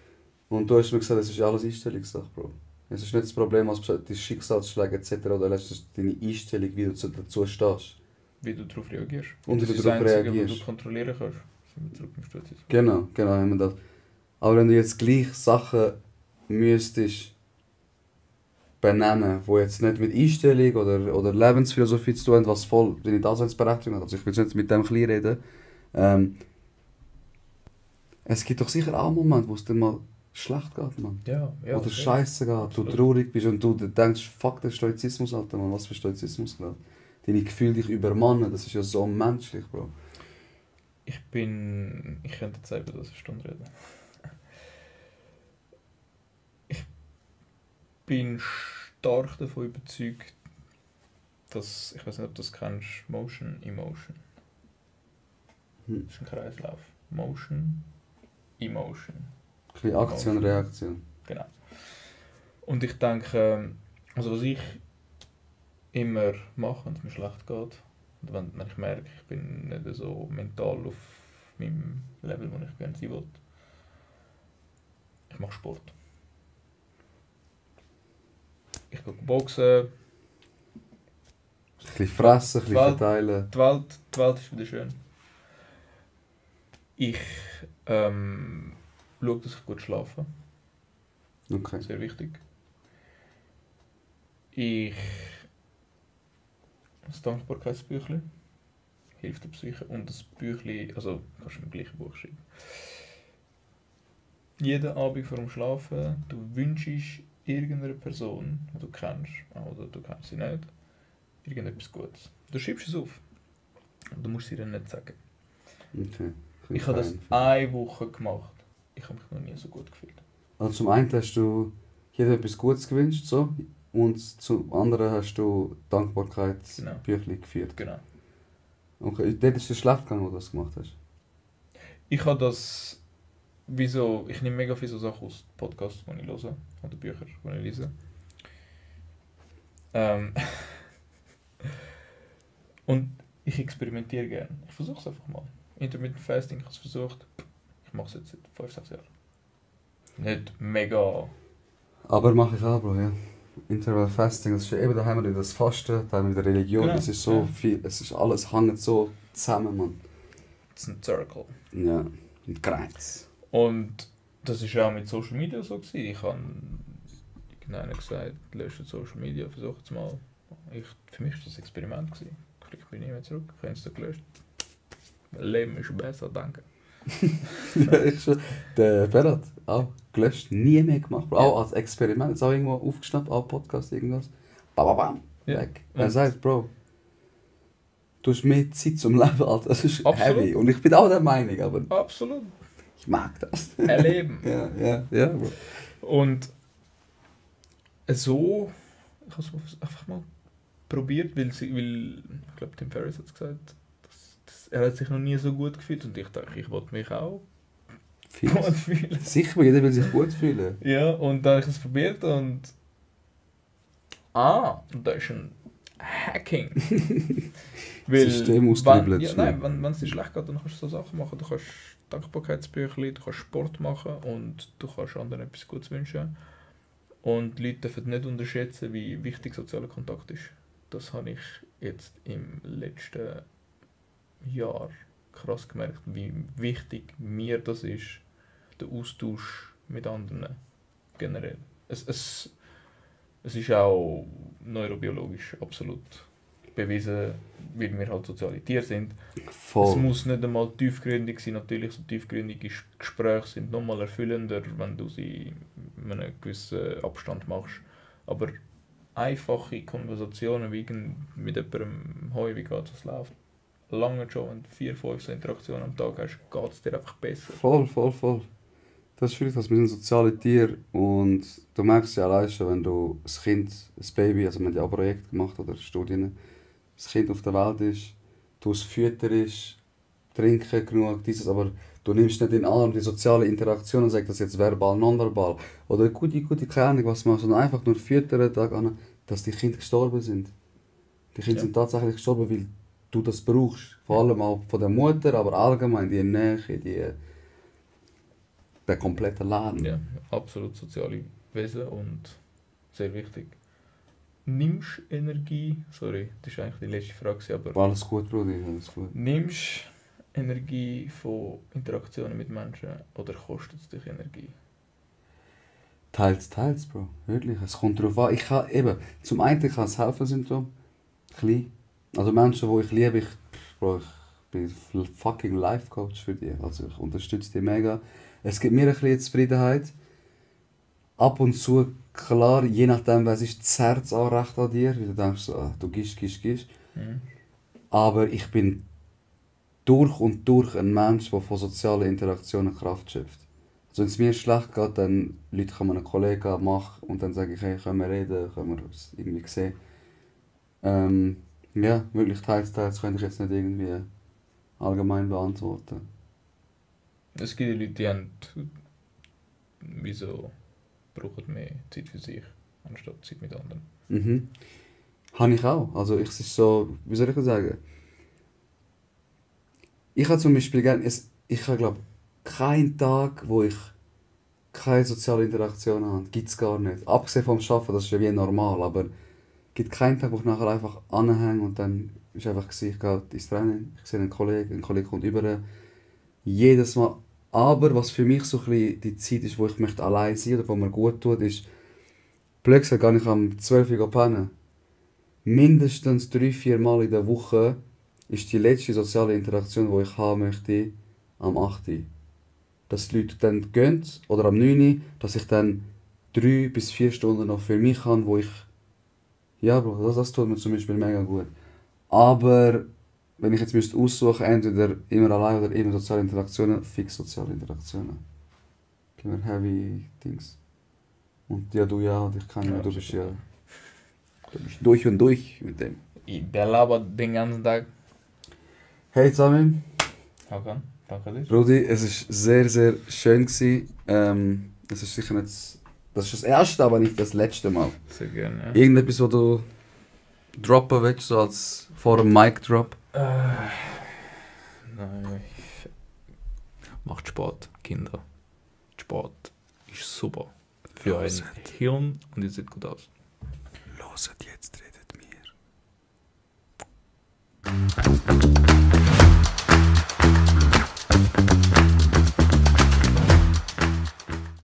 und du hast mir gesagt, es ist alles Einstellungssache, Bro. Es ist nicht das Problem, was die Schicksalsschläge etc. oder es ist deine Einstellung, wie du dazu stehst. Wie du darauf reagierst. Und das wie du ist das darauf Einzige, reagierst. was du kontrollieren kannst. Sind wir zurück im Stoizismus. Genau, haben wir das. Aber wenn du jetzt gleich Sachen müsstest benennen, die jetzt nicht mit Einstellung oder Lebensphilosophie zu tun haben, was voll deine Daseinsberechtigung hat, also ich will jetzt nicht mit dem klein reden, es gibt doch sicher auch Momente, wo es dir mal schlecht geht, Mann. Ja, Oder scheiße geht, Absolut. du traurig bist und du denkst, fuck der Stoizismus, Alter, Mann, was für Stoizismus gerade. Deine Gefühle dich übermannen, das ist ja so menschlich, Bro. Ich könnte jetzt über das eine Stunde reden. Ich bin stark davon überzeugt, dass, ich weiß nicht, ob du das kennst, Motion, Emotion. Hm. Das ist ein Kreislauf. Motion, Emotion. Ein bisschen Aktion, Emotion. Reaktion. Genau. Und ich denke, also was ich immer mache, wenn es mir schlecht geht, und wenn ich merke, ich bin nicht so mental auf meinem Level, wo ich gerne sein will, ich mache Sport. Ich gehe boxen, Ein bisschen fressen, ein bisschen Welt- verteilen. die Welt ist wieder schön. Ich schaue, dass ich gut schlafe. Okay. Sehr wichtig. Das Dankbarkeitsbüchlein hilft der Psyche und das Büchlein, also kannst du im gleichen Buch schreiben. Jeden Abend vor dem Schlafen, du wünschst irgendeiner Person, die du kennst, oder du kennst sie nicht, irgendetwas Gutes. Du schreibst es auf. Und du musst sie dann nicht sagen. Okay. Ich habe das eine Woche gemacht. Ich habe mich noch nie so gut gefühlt. Also zum einen hast du jedem etwas Gutes gewünscht, so, und zum anderen hast du Dankbarkeitsbüchlein geführt. Genau. Okay, dort ist es schlecht gegangen, wo du das gemacht hast. Ich habe das, ich nehme mega viele so Sachen aus Podcasts, die ich höre, oder Bücher, die ich lese. Und ich experimentiere gerne. Ich versuche es einfach mal. Intermittent Fasting, ich habe es versucht. Ich mache es jetzt seit 5, 6 Jahren. Nicht mega... Aber mache ich auch, Bro, ja. Interval Fasting, das ist eben, da haben wir das Fasten, da haben wir die Religion, Genau. es ist so viel, es ist alles hängt so zusammen, Mann. Es ist ein Circle. Ja, ein Kreis. Und das war auch mit Social Media so gewesen. Ich habe irgendeiner gesagt, löscht Social Media, versucht es mal. Für mich war das ein Experiment gewesen. Ich bin nicht mehr zurück, ich habe es da gelöscht. Mein Leben ist besser, danke. Ja, ich schon. Der Berat, auch gelöscht, nie mehr gemacht. Ja. Auch als Experiment, jetzt auch irgendwo aufgeschnappt, auch Podcast, irgendwas. Bam, bam, bam, Ja. weg. Er sagt, Bro, du hast mehr Zeit zum Leben, Alter. Das ist Absolut. heavy. Und ich bin auch der Meinung, aber Absolut. ich mag das. Erleben. Ja, Bro. Und so, ich habe es einfach mal probiert, weil ich glaube, Tim Ferriss hat es gesagt, er hat sich noch nie so gut gefühlt und ich dachte, ich wollte mich auch gut fühlen. Sicher, jeder will sich gut fühlen. Ja, und dann habe ich es probiert und da ist ein Hacking. System austribbeln. Ja, nein, wenn es dir schlecht geht, dann kannst du so Sachen machen. Du kannst Dankbarkeitsbüchlein, du kannst Sport machen und du kannst anderen etwas Gutes wünschen. Und die Leute dürfen nicht unterschätzen, wie wichtig sozialer Kontakt ist. Das habe ich jetzt im letzten Jahr krass gemerkt, wie wichtig mir das ist, der Austausch mit anderen generell. Es ist auch neurobiologisch absolut bewiesen, weil wir halt soziale Tiere sind. Voll. Es muss nicht einmal tiefgründig sein. Natürlich, so tiefgründige Gespräche sind nochmal erfüllender, wenn du sie in einem gewissen Abstand machst. Aber einfache Konversationen wie mit jemandem, «Hoi, wie geht es, läuft?» Lange schon, wenn du 4, 5 so Interaktionen am Tag hast, geht es dir einfach besser. Voll. Das ist schwierig, wir sind soziale Tiere und du merkst ja allein schon, wenn du ein Kind, ein Baby, also wir haben ja auch Projekte gemacht oder Studien, das Kind auf der Welt ist, du es fütterst, trinken genug, dieses, aber du nimmst nicht in Arm die soziale Interaktion und sagst das jetzt verbal, nonverbal oder gute, keine Ahnung was machst, sondern einfach nur füttern, Tag an, dass die Kinder gestorben sind. Die Kinder sind tatsächlich gestorben, weil du das brauchst. Vor allem auch von der Mutter, aber allgemein die Nähe, der komplette Laden. Ja, absolut soziale Wesen und sehr wichtig. Nimmst Energie, sorry, das war eigentlich die letzte Frage, aber Alles gut, Bruder, alles gut. nimmst Energie von Interaktionen mit Menschen oder kostet es dich Energie? Teils, Bro. Wirklich. Es kommt darauf an. Ich kann eben, zum einen kann das Helfersyndrom. Klein. Also Menschen, die ich liebe, Bro, ich bin fucking Life Coach für die. Also ich unterstütze die mega. Es gibt mir ein bisschen Zufriedenheit. Ab und zu, klar, je nachdem, was ist, das Herz auch recht an dir. Weil du denkst so, du gibst. Mhm. Aber ich bin durch und durch ein Mensch, der von sozialen Interaktionen Kraft schöpft. Also wenn es mir schlecht geht, dann Leute kommen einen Kollegen machen und dann sage ich, hey, können wir reden, können wir es irgendwie sehen. Ja, wirklich teils könnte ich jetzt nicht irgendwie allgemein beantworten. Es gibt Leute, die haben wieso brauchen mehr Zeit für sich, anstatt Zeit mit anderen. Mhm. Habe ich auch. Also es ist so, wie soll ich das sagen? Ich habe zum Beispiel gerne, ich habe glaube keinen Tag, wo ich keine soziale Interaktion habe. Gibt es gar nicht. Abgesehen vom Arbeiten, das ist ja wie normal, aber es gibt keinen Tag, wo ich nachher einfach anhänge und dann ist einfach ich gehe ins Training, ich sehe ein Kollege kommt über. Jedes Mal. Aber was für mich so ein bisschen die Zeit ist, wo ich möchte allein sein oder wo mir gut tut, ist, plötzlich gehe ich am 12 Uhr pennen. Mindestens 3-4 Mal in der Woche ist die letzte soziale Interaktion, die ich haben möchte, am 8 Uhr. Dass die Leute dann gehen, oder am 9 Uhr, dass ich dann 3 bis 4 Stunden noch für mich habe, wo ich... Ja, Bro, das tut mir zum Beispiel mega gut. Aber wenn ich jetzt aussuchen müsste, entweder immer allein oder immer soziale Interaktionen, fix soziale Interaktionen. Immer heavy Dings. Und ja, du ja, und ich kann ja, du bist ja... Du bist durch und durch mit dem. Der labert den ganzen Tag. Hey Samim. Hakan, danke dir. Rudi, es war sehr, sehr schön gewesen. Es ist sicher nicht... Das ist das erste, aber nicht das letzte Mal. Sehr gerne, ja. Irgendetwas, was du droppen willst, so als vor dem Mic-Drop? Nein. Macht Sport, Kinder. Sport ist super. Für ein Hirn und ihr seht gut aus. Loset, jetzt redet mir.